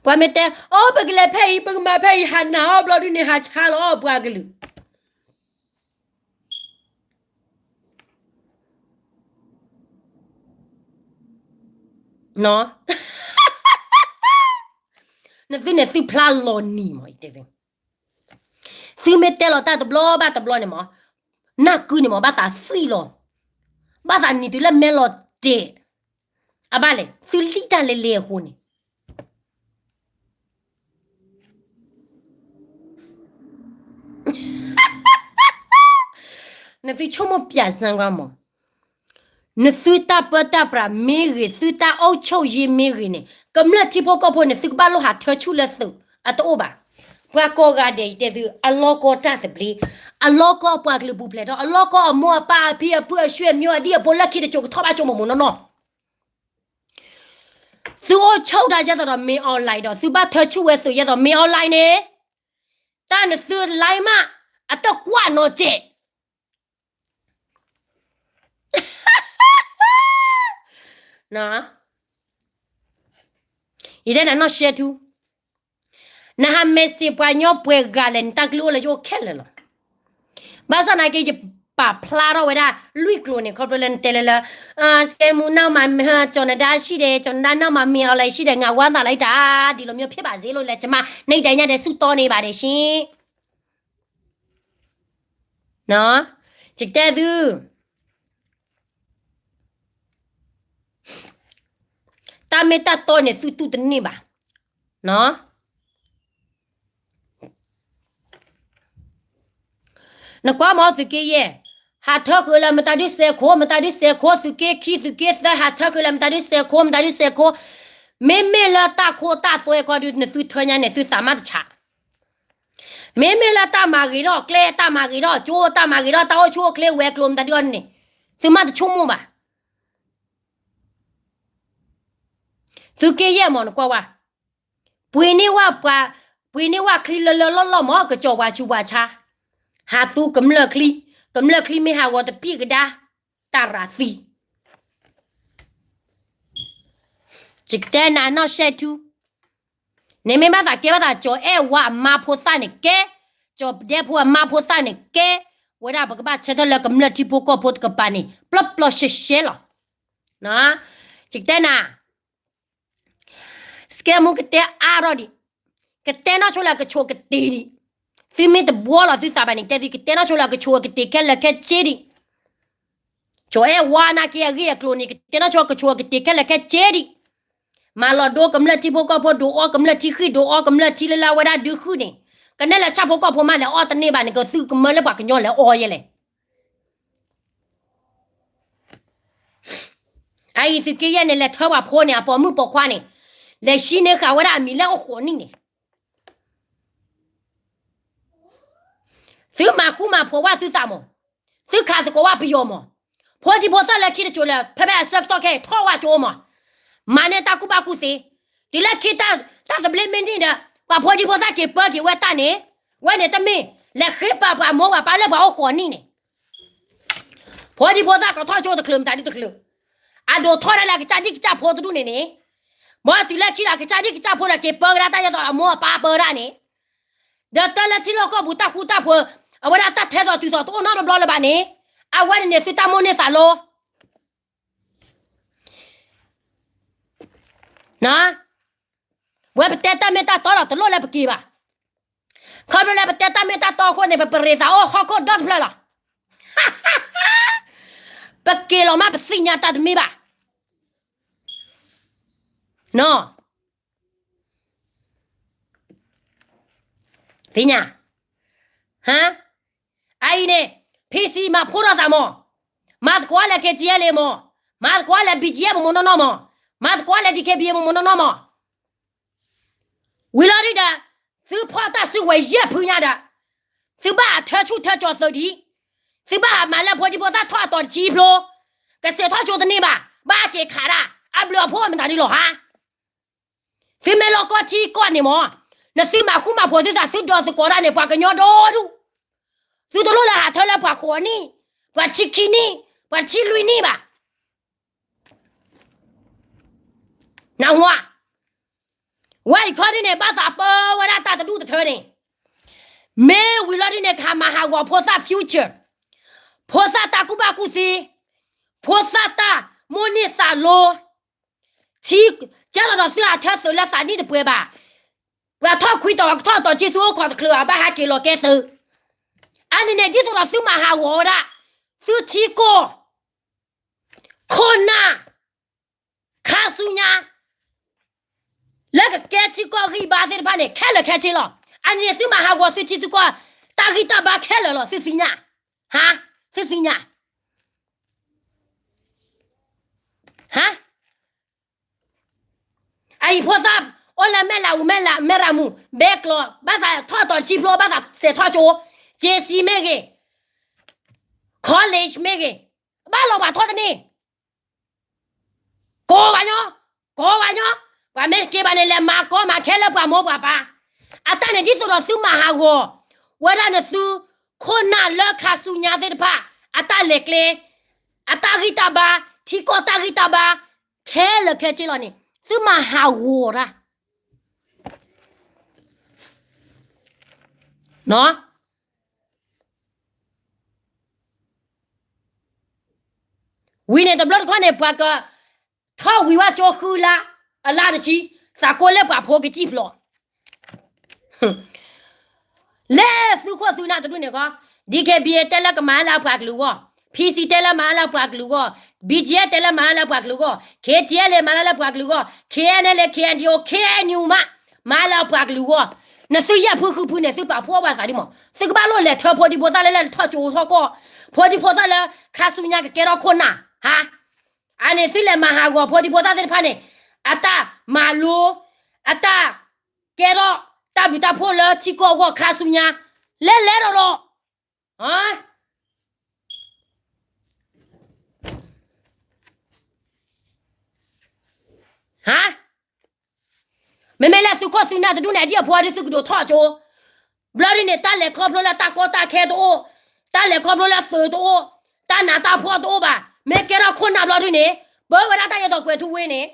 ပှၤမ့ၢ်တဲ, အိ ပကလဲၤဖဲအံၤ ပကမၤဖဲအံၤ ဟးနၤအီၤဘျီဒုန့ၣ် ဟးဆါလီၤအီၤပှၤကလုာ်. နသုန့ၣ်သုဖျါလီၤနံၤမး, သုမ့ၢ်တဲလီၤတၢ်တဘျီဘၣ်တဘျီန့ၣ်မး, နၢ်ကုန့ၣ်မး ဘၣ်သးသံလီၤ, ဘၣ်သးနံၤတုၤလၢမဲလီၤတဲာ်, အဘၣ်လဲၣ် သုလံၣ်တၢ်လဲၤလဲၤအဃိန့ၣ် နသုဆိကမိၣ်ပျးစမ်းကွၢ်မး, နသုတၢ်ပၢတၢ်ပြးမ့ၢ်ဂ့ၤ, သုတၢ်အုပ်ချုပ်ရေးမ့ၢ်ဂ့ၤန့ၣ်, ကမျၢၢ်ထံဖိကီၢ်ဖိန့ၣ် သုကဘၣ်လိၣ်ဟးထၢဆူၣ်လၢသုးအတအိၣ်ဘၣ်. ပှၤကိးဂၤဒဲးယတဲသု အလီၢ်ကီတၢ်သဘျ့, အလီၢ်ကီပှၤကလုာ်ပူၤဖျဲးထီၣ်, အလီၢ်ကီအမိၢ်အပၢ်အဖံအဖုအဆွေအမျိုးအဒံၣ်အဖိလၢခံတစိၤကထီၣ်ဘၣ်ကၠိမိၢ်မိၢ်နီၢ်နီၢ် သုအိၣ်ဆိၣ်တၢ်ယဲသိးဒီးမ့ၢ် online ဒီး သုဘၣ်ထၢဆူၣ်ဝဲသုးယဲသိးမ့ၢ် online န့ၣ်, တၢ်နသု live မး အတကွၢ်နီၤစဲး ယတဲနၤနီၢ်ရှဲထူ, နဟး message ပှၤညီပှဲၤဂၤလဲၣ် နတၢ်ကလုၢ်အိၣ်လၢယအိၣ်ခဲလၢာ်လီၤ. ဘၣ်ဆၣ်နာ်က့ ယပာ်ဖျါထီၣ်ဝဲဒၣ်လွံၢ်ကျိၤန့ၣ် ခီဖျိလၢနတဲလၢလၢ စကဲမူနီၢ်မၤမ့ၢ် ကၠီၤနဒါရှိတယ်, ကၠီၤနဒါနီၢ်မၤမ့ၢ် online ရှိတယ်, ငါဝါသးလၢတၢ်ဒ်လီၤ မျိုးဖြစ်ပါစေလို့ လဲၤကျမ နှိပ်တညတဲ့ ဆုတောင်းနေပါတယ်ရှင်. ယကတဲသု တၢ်မ့ၢ်တၢ်တီန့ၣ် သုတူၢ်တန့ၢ်ဘၣ်. နကွၢ်မ့ၢ်သုးက့ယဲၢ် ဟးထၢဃုာ်လၢမတၤဒုစဲးခိၣ် မတၤဒုစဲးခိၣ် သုးက့ခံ သုးက့သၢ ဟးထၢဃုာ်လၢမတၤဒုစဲးခိၣ် မတၤဒုစဲးခိၣ်, မ့မ့ၢ်လၢတၢ်ခိတၢ်သွဲခီဒု နသုထၢညါန့ၣ် သုသးမးတဆး မ့မ့ၢ်လၢတၢ်မၤဂ့ၤထီၣ်ကျဲ တၢ်မၤဂ့ၤထီၣ်ကၠိ တၢ်မၤဂ့ၤထီၣ်တၢ်အိၣ်ဆူၣ်အိၣ်ချ့ဝဲၤကျိၤမတၤဒုအီၤန့ၣ် သုမးတဆိကမိၣ်ဘၣ်. သုးက့ယဲၢ်မ့ၢ်နကွၢ်ဝဲ ပှ့ၤန့ၢ်ဝဲပှၤ, ပှ့ၤန့ၢ်ဝဲချံလၢလၢလီၢ်လီၢ်မ့ၢ် ကစီၤပှၤဆူးပှၤဆါ, ဟးသူကမျၢၢ်ချံ, ကမျၢၢ်ချံမ့ၢ်ဟးဂီၤတပံၣ်ကဒါ, တၢ်ရၤသံ ယကတဲနၤနီၢ်ရှဲထူ, နမ့ၢ်ဘၣ်သးကဲဘၣ်သး ကၠီၤအဲၣ်ဝါအမါဖိသၣ်န့ၣ်ကဲ, ကၠီၤပဒဲဖိအမါဖိသၣ်န့ၣ်ကဲ, ဝဲဒၣ်ပကဘၣ်ဆၢထၢၣ်လၢကမျၢၢ်ထံဖိကီၢ်ဖိတကပၤန့ၣ် ပျီပျီရှဲရှဲလီၤ. ယကတဲနၤ စကဲမူကတဲအါထီၣ်ဒံး, ကတဲနီၢ်ဆိလၢကဆိးကတ့ၤဒံး, သုမ့ၢ်တဘှီလီၤသုသးဘၣ်န့ၣ် တဲသုကတဲနီၢ်ဆိလၢကဆိးကတ့ၤခဲလၢာ်ခဲဆ့ဒံး, ကၠီၤအဲၣ်ဝါနာ်က့အဂ့ၢ်အကျိၤန့ၣ် ကတဲနီၢ်ဆိကဆိးကတ့ၤခဲလၢာ်ခဲဆ့ဒံး, မၤလီၤဒိကမျၢၢ်ထံဖိကီၢ်ဖိ ဒိးအီကမျၢၢ်ထံဃံၣ် ဒိးအီကမျၢၢ်ထံလၢလၢဝဲဒၣ်ဒုဃုန့ၣ်, ကနဲၣ်လၢဆၣ်ဖိကီၢ်ဖိမးလဲၤအီတန့ၢ်ဘၣ်န့ၣ် ကသုကမၢလၢပှၤကညီလဲၤအီယဲလဲၣ် အအံၤသုးက့ယဲၢ်န့ၣ် လဲၤထၢပှၤဖိန့ၣ် အပိာ်မုၣ်ပိာ်ခွါန့ၣ်, လဲၤဟံးန့ၢ်ဃာ်ဝဲဒၣ်အမံၤလၢအိၣ်ဃိးနံၣ်န့ၣ်, သုမၤဃူမၤဖိးဝဲသုသးမး, သုခးသကိးဝဲပယီၤမး, ဖိဒံဖိသၣ်လၢခံတစိၤလၢ ဖဲဖဲအဆၢကတီၢ်ခဲအံၤ ထီၣ်ဝဲကၠိမး, မၤန့ၢ်တၢ်ကူၣ်ဘၣ်ကူၣ်သ့, တုၤလၢခံတၢ်သဘျ့မ့ၢ်န့ၢ်ဒီး ပှၤဖိဒံဖိသၣ်က့ၤပၢက့ၤဝဲတၢ်န့ၣ်, ဝဲန့ၣ်တမ့ၢ် လဲၤဃ့ပာ်ပှၤမိၢ်ပှၤပၢ်လၢပှၤအိၣ်ဃိးနံၣ်န့ၣ် ဖိဒံဖိသၣ်ကထီၣ်ကၠိတချုးမတၤဒုတချုး, အဒိးထီၣ်ဒၣ်လၢအကစၢ်ဒံၣ်ကစၢ်ဖိတဒူၣ်န့ၣ်န့ၣ်, မ်တုၤလၢခံဒီးအကစၢ်ဒံၣ်ကစၢ်ဖိဒီးက့ၤပၢကဒါတၢ်ယဲသိးအမိၢ်အပၢ်ပၢဒၣ်န့ၣ်, ဒီးတၢ်လၢထံလီၢ်ကီၢ်ပူၤတၢ်ဃူတၢ်ဖိး, အဝဲဒၣ်တၢ်ထဲသိးတုၤသိးတအိၣ်နီတဘျီလၢၤဘၣ်န့ၣ်, အဝဲန့ၣ်န့ၣ်သုတၢ်မိၣ်န့ၢ်သးလီ ဝဲပတဲတၢ်မ့ၢ်တၢ်တီဒီးတလိၣ်လၢပက့ၤဘၣ်. ခီဖျိလၢပတဲတၢ်မ့ၢ်တၢ်တီအဃိန့ၣ် ပပရ့ၤသးအိၣ်ဟီၣ်ခိၣ်ဒီတဖျၢၣ်လီၤ. ပက့ၤလီၤမးပသ့ၣ်ညါတၢ်တမ့ၢ်ဘၣ်. နီၢ် သ့ၣ်ညါ, ဟါ, အအံၤန့ၣ် ဖံစံမၤဖိထီၣ်သးမး, မၤသကိးလၢ KTLA မး, မၤသကိးလၢ BGF မ့ၢ်မ့ၢ်နီၢ်နီၢ်မး, မၤသကိးလၢ DKBA မ့ၢ်မ့ၢ်နီၢ်နီၢ်မး, ဝံၤလီၤဒုဒီး သုဖီၣ်တၢ်စုကဝဲၤယဲၢ်ဖုညါဒီး သုဘၣ်ဟးထၢဆူၣ်ထၢကၠီၤသုးဒံး, သုဘၣ်ဟးမၤလၢဖိဒံဖိသၣ်ထီၣ်အတီၤတဆံဖျိ, ကစဲးထီၣ်ကၠိတန့ၢ်ဘၣ်, ဘၣ်က့ၤခးဒၣ် အဘျုးအဖှိၣ်မတၤဒ်လီၤဟါ. သုမ့ၢ်လီၢ်ကီထံကီၢ်န့ၣ်မး, နသုမၤဃူမၤဖိးသုသး သုဒီသကိးတၢ်န့ၣ် ပှၤကညီဒီဒူၣ်, သုတလိၣ်လၢဟးထၢလၢပှၤဃိးနံၣ်, ပှၤဆံခံနံၣ်, ပှၤဆံလွံၢ်နံၣ်ဘၣ်. နၢ်ဟူဧါ, ဝဲအံၤခီဒ်န့ၣ် ဘၣ်သးပၢဝဲဒၣ်တၢ်တဒူၣ်တထၢန့ၣ်, မ့ၢ်ဝံၤလီၤဒ်န့ၣ် ကဟးမၤဟးဂီၤဖိသၣ် future, ဖိသၣ်တၢ်ကူၣ်ဘၣ်ကူၣ်သ့, ဖိသၣ်တၢ်မိၣ်န့ၢ်သးလိ, ထံ, ကဲလီၤဒီးသုဟးထၢသုးလၢသးနံၣ်တပှဲၤဘၣ်, ပှၤထီၣ်ခွံတီၤ ပှၤကထီၣ်တီၤဆံ သုအိၣ်ခိးတချုးဘၣ် ဘၣ်ဟးက့ၤလီၤကဲသုး, အန့ၣ်န့ၣ် ဒ်သိးဒီးသုမၤဟးဂီၤဝဲဒၣ် သုထံကီၢ် ခိၣ်နၢ် ခါဆူညါ လၢကကဲထံကီၢ်ဂံၢ်ဘါသ့ၣ်တဖၣ်န့ၣ် ခဲလၢာ်ခဲဆ့လီၤ. အန့ၣ်သုမၤဟးဂီၤသုထံသုကီၢ် တၢ်ဂံၢ်တၢ်ဘါခဲလၢာ်လီၤ. သုသ့ၣ်ညါ, ဟါ, သုသ့ၣ်ညါ. ဟါ, အအံၤဖိသၣ် အိၣ်လၢမဲၢ်လးအူ မဲၢ်လး မဲၢ်ရမူ ဘဲကျိး ဘၣ်သးထီၣ်တီၤတဆံဖျိ ဘၣ်သးစဲးထီၣ်ကၠိ, ကၠ့စံမ့ၢ်ဂ့ၤ, college မ့ၢ်ဂ့ၤ, ဘၣ်လီၤပှၤထီၣ်တန့ၢ် ကိးဂၤညီ, ကိးဂၤညီ, ပှၤမ့ၢ်က့ၤဘၣ်န့ၣ် လဲၤမၤကီမၤခဲလၢပှၤမိၢ်ပှၤပၢ်, အတၢ်န့ၣ်ဒ်သိးဒီးသုမၤဟးဂီၤ ဝဲဒၣ်နသု ခိၣ်နၢ်လၢခါဆူညါသ့ၣ်တဖၣ် အတၢ်လဲၤကျဲ, အတၢ်ဂံၢ်တၢ်ဘါ, ထံကီၢ်တၢ်ဂံၢ်တၢ်ဘါ, ခဲလၢာ်ခဲဆ့လီၤန့ၣ် သုမၤဟးဂီၤတၢ် ဝံၤန့ၣ်တဘျီတခီၣ်န့ၣ် ပှၤကထီၣ်ဝံၤဝဲကၠိဃုလါ, အလါတဆံ, သးကိးလၢပှၤဖိကစံၣ်ဖျိး, လၢသုခိၣ်သုနၢ်တဒူၣ်န့ၣ်ခီ, DKBA တဲလၢကမၤလၢအပှၤကလုာ်အဂီၢ်, PC တဲလၢမၤလၢအပှၤကလုာ်အဂီၢ်, BGF တဲလၢမၤလၢအပှၤကလုာ်အဂီၢ်, KTLA မၤလၢအပှၤကလုာ်အဂီၢ်, KNLA KNDO KNU မး, မၤလၢအပှၤကလုာ်အဂီၢ်, နသုယဲၢ်ဖုဃုဖုန့ၣ် သုပာ်ဖှိၣ်ဘၣ်သးဒ်မး, သုကဘၣ်လိၣ်လဲၤထၢဖိဒံဖိသၣ်လၢလဲၤထီၣ်ကၠိထီၣ်ကီၢ်, ဖိဒံဖိသၣ်လၢခါဆူညါကကဲထီၣ်ခိၣ်နၢ်, ဟါ, အန့ၣ်သုလဲၤမၤဟးဂီၤဖိဒံဖိသၣ်သ့ၣ်တဖၣ်န့ၣ်, အတၢ်မၤလိ, အတၢ်ကဲထီၣ်တၢ်ဘျုးတၢ်ဖှိၣ်လၢထံကီၢ်အဂီၢ်ခါဆူညါ, လဲၤလဲၤဒီးဒီး ဟါ, မ့မ့ၢ်လၢသုခိၣ်သုနၢ်တဒူၣ်န့ၣ် အဒံၣ်အဖိအဒုးသုကဒိးထီၣ်ကၠိ, ဘျီဒ်န့ၣ် တၢ်လဲၤခီဖျိလၢတၢ်ကီတၢ်ခဲတအိၣ်, တၢ်လဲၤခီဖျိလၢသုးတအိၣ်, တၢ်နးတၢ်ဖှီၣ်တအိၣ်ဘၣ်, မ့ၢ်ကဲထီၣ်ခိၣ်နၢ်ဘျီဒ်န့ၣ်, ပၢဝဲဒၣ်တၢ်ယဲၢ်တီၤကွဲၤထူဝ့န့ၣ်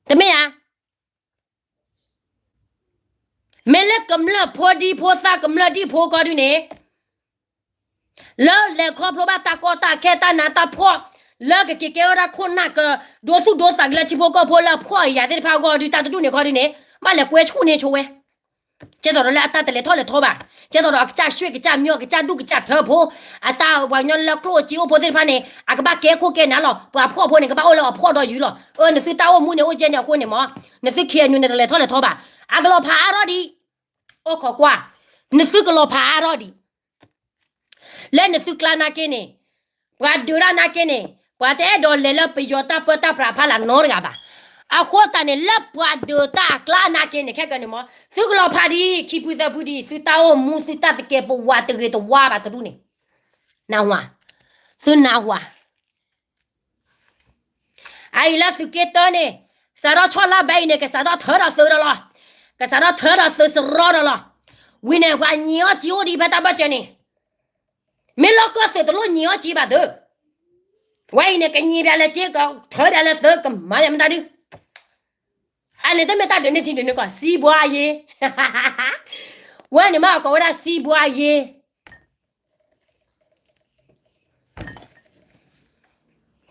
တမ့ၢ်ဧါ, မ့ၢ်လၢကမျၢၢ်ဖိဒံဖိသၣ်ကမျၢၢ်ဒံၣ်ဖိကီၢ်ဒုန့ၣ်, လၢလဲၤခီဖျိဘၣ်တၢ်ကီတၢ်ခဲတၢ်နးတၢ်ဖှီၣ်, လၢကက့ၤကဲဝဲဒၣ်ခိၣ်နၢ်ကဒိသူၣ်ဒိသးက့ၤလၢထံဖိကီၢ်ဖိလၢအဖှီၣ်အယာ်သ့ၣ်တဖၣ်အဂီၢ်ဒု တၢ်တဒူၣ်န့ၣ်ခီဒုန့ၣ်, ဘၣ်လဲၤကွဲဆူၣ်န့ၢ်ဆိဝဲ ကဲသိးဒီးလၢအတၢ်တလဲၤထီၣ်လဲၤထီဘၣ်, ကဲသိးဒီးအကစၢ်ရွှ့ၣ်ကစၢ်မၠီၣ် ကစၢ်ဒူၣ်ကစၢ်ထၢဖိ, အတၢ်ပှၤကညီလၢကျိၣ်စ့အိၣ်ဖိသ့ၣ်တဖၣ်န့ၣ် အကဘၣ်ကဲခိၣ်ကဲနၢ်လီၤ, ပှၤဖှီၣ်ဖိန့ၣ် ကဘၣ်အိၣ်လၢအဖှီၣ်ဒီးယုာ်လီၤ. အၢ နသုတၢ်အိၣ်မူန့ၣ်အိၣ်ကဲန့ၣ်အဃိန့ၣ်မး, နသု KNU န့ၣ်တလဲၤထီၣ်လဲၤထီဘၣ်, အကလီၤဖးအါထီၣ်ဒံး, အိၣ်ခိးကွၢ်, နသုကလီၤဖးအါထီၣ်ဒံး လၢနသုကျါနာ်က့န့ၣ်, ပှၤဒုးတၢ်နာ်က့န့ၣ်, ပှၤတအဲၣ်ဒိးလဲၤလၢပယီၤတၢ်ပၢတၢ်ပြးဖးလၢ်နီတဂၤဘၣ်. အဃိသတးန့ၣ် လၢပှၤဒုးတၢ်အကျါနာ်က့န့ၣ် ခဲကနံၣ်မး, သုကလီၤဖးဒံး ခံဖုသၢဖုဒံး သုတၢ်အိၣ်မူ သုတၢ်သကဲးပဝးတဂ့ၤတဝါဘၣ်တဒူၣ်န့ၣ်, နၢ်ဟူဧါ, သုနၢ်ဟူဧါ. အအံၤလၢသုးက့တၢန့ၣ်, စးထီၣ်ဆီလါဘဲအံၤန့ၣ် ကစးထီၣ်ထၢဒီးသုးဒီးလီၤ. ကစးထီၣ်ထၢဒီးသုးစရီဒီးလီၤ. ဝံၤန့ၣ် ပှၤညံးအီၣ်ကၠံအိၣ်ဒံးဖဲတၢ်ဘၢၣ်စၢၤန့ၣ်, မ့ၢ်လီၢ်ကၢၢ်သုးတလိၣ်ညံးအီၣ်ကၠံဘၣ်သုး, ဝဲအံၤန့ၣ် ကညံးဘၣ်လၢကၠံ ကထၢဘၣ်လၢသုး ကမၤဘၣ်မတၤဒု အန့ၣ်တမ့ၢ်တၢ်ဒုးန့ၢ်ထံဒုးန့ၢ်ကီၢ် စံးဘှါယ့, ဝဲန့ၣ်မ့ၢ်ကိးဝဲဒၣ်စံးဘှါယ့,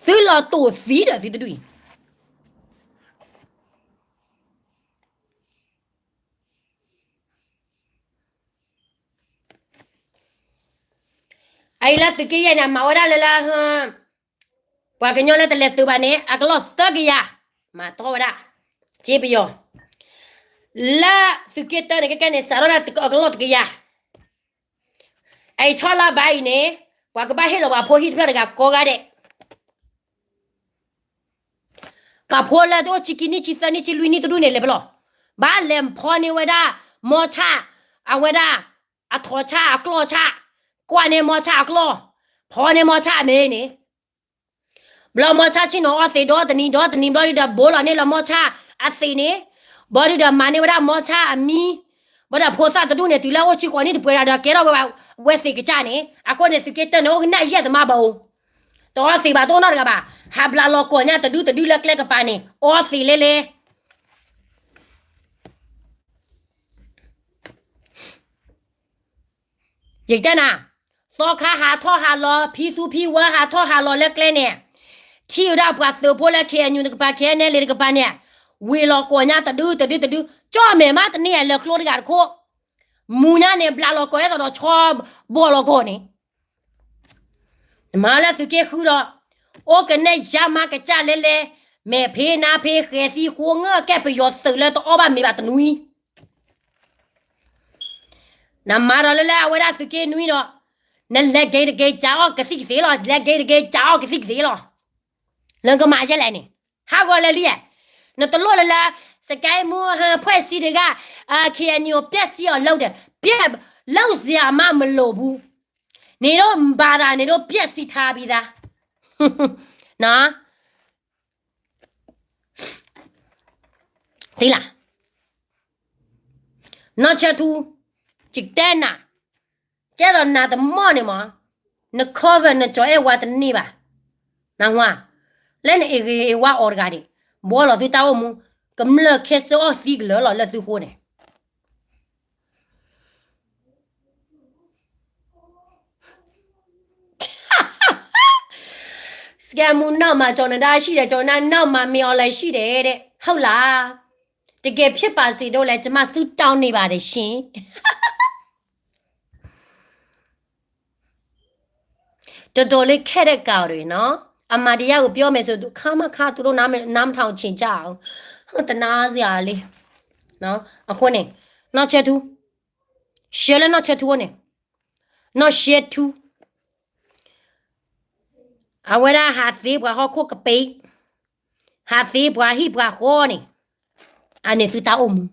သုလီၤတိာ်သံဒီးသုတဒူၣ်အံၤ အအံၤလၢသုးက့ယဲၢ်န့ၣ် အမၤဝဲဒၣ်လၢလၢ ပှၤကညီလၢတလဲၤသုးဘၣ်န့ၣ် အကလီၢ်သၢကယၤ, မၤတီဝဲဒၣ်, စ့ပယီၤ, လၢသုးက့တၢန့ၣ် ကဲကဲန့ၣ် စးထီၣ်ဒၣ်အကလီၢ်တကယၤ, အအံၤဆီလါဘးအံၤန့ၣ် ပှၤကဘၣ်ဟ့ၣ်လီၤပှၤဖိဟံၣ်တဖျၢၣ်တဂၤကိးဂၤဒဲး ပှၤဖိလၢတအိၣ်ဆံခံနံၣ် ဆံသၢနံၣ် ဆံလွံၢ်နံၣ်တဒူၣ်န့ၣ် လဲၤပလီၢ်, ဘၣ်လဲၤဖီန့ၢ်ဝဲဒၣ် မီၢ်ဆၣ်, အဝဲဒၣ်, အထိးဆၣ် အကျီၢ်ဆၣ်, ကွၢ်န့ၢ်မီၢ်ဆၣ်အကျီၢ်, ဖီန့ၢ်မီၢ်ဆၣ်အမဲန့ၣ်, ဘျီမီၢ်ဆၣ်ဆ့ၣ်နီၤအီသံးဒီတနံၤ ဒီတနံၤဘျီဒုဒီး ဘိလီၤန့ၢ်လၢမီၢ်ဆၣ်အသံးန့ၣ်, ဘျီဒုဒီးမၤန့ၢ်ဝဲဒၣ်မီၢ်ဆၣ်အမံ, ဘျီဒီးဖိသၣ်တဒူၣ်န့ၣ် တုၤလၢအိၣ်ဆံဃိးနံၣ်တပှဲၤဒၣ်ဒီး ကဲထီၣ်ဝဲသံးကစၢ်န့ၣ်, အဃိန့ၣ် သုးက့တၢန့ၣ် အိၣ်ကနၣ်ယဲၢ်သမါဘၣ်အိၣ် တအီသံးဘၣ်တအိၣ်နီတဂၤဘၣ်, ဟးဘျးလီၤကိးညါတဒုတဒုလၢကျဲကပၤန့ၣ် အီသံးလဲၣ်လဲၣ်. ယတဲနၤ, သီခါဟးထီၣ်ဟးလီၤ ဖံသူဖံဝါဟးထီၣ်ဟးလီၤလၢကျဲန့ၣ်, ထံၣ်ဝဲဒၣ်ပှၤသုးဖိလၢ KNU တကပၤ KNLA တကပၤန့ၣ်, ဝ့ၤလီၤကိးညါတဒုတဒုတဒု, ကၠီၣ်မဲာ်မးတန့ၢ်လၢကျိတဂၤတခိၣ်, မူညါန့ၣ် ဘျးလီၤကိးအဲၣ်သိးဒီးဆီဘီၣ်လီၤကိးန့ၣ် နမၤလၢသုးက့ဃုဒီး, အိၣ်ကနဲၣ်ယါမါကစၢ်လဲၣ်လဲၣ်, မဲာ်ဖံးနါဖံးဃဲၤသံဃိးငၢၢ်ကဲပယီၤသုးလၢတအီၣ်ဘၣ်မ့ၤဘၣ်တနွံ, နမၤဒီးလၢလၢအဝဲဒၣ်သုးက့နွံဒီး, နလဲၤက့ၤတက့ၤ ကးအီၣ်ကသံၣ်ကသ့လီၤ, လဲၤက့ၤတက့ၤ ကးအီၣ်ကသံၣ်ကသ့လီၤ. လၢကမၤယဲလဲၣ်န့ၣ် ဟးဂီၤလၢလံဧါ. နတလိၣ်လၢလၢ စကဲမူ အဖွဲ့အစည်းတဂၤ KNU ပျက်စီးအောင်လုပ်တယ်, ပျက်, လုပ်စရာမှမလိုဘူး. နင်တို့ဘာသာ နင်တို့ပျက်စီးထားပြီးသား. နော်. သိလား. နီၢ်ဆၢထူ, ယတဲနၤ, ကဲသိးနၤတမီၢ်န့ၣ်မး, န cover နကၠီၤအဲၣ်ဝါတန့ၢ်ဘၣ်. နဝါ, လၢနအ့ၣ်ဂ့ၤအ့ၣ်ဝါအီၤတဂၤန့ၣ်, ဘှီလီၤသုတၢ်အိၣ်မူ, ကမျၢၢ်ခဲစၢၣ်အီၣ်သံကလၢာ်လီၤလၢသုဃိန့ၣ် စကဲမူ နောက်မှကျွန်တော်ရှိတယ်, ကျွန်တော်နောက်မှ မင်းအောင်လှိုင်ရှိတယ်တဲ့, ဟုတ်လား. တကယ်ဖြစ်ပါစေတော့လဲ ကျွန်မဆုတောင်းနေပါတယ်ရှင်. တော်တော်လေးခက်တဲ့ကောင်တွေနော်. အမှန်တရားကိုပြောမယ်ဆို ခါမခါသူတို့နားမ နားမထောင်ချင်ကြဘူး. တနာစရာလေး. အဃိန့ၣ် နီၢ်ဆၢထူ, ရှဲလၢနီၢ်ဆၢထူန့ၣ်, နီၢ်ဆၢထူ, အဝဲဒၣ်ဟးသ့ပှၤဟီၣ်ခိၣ်ကပ့ၤ, ဟးသ့ပှၤဟံၣ်ပှၤဃီန့ၣ်, အန့ၣ်သုတၢ်အိၣ်မူ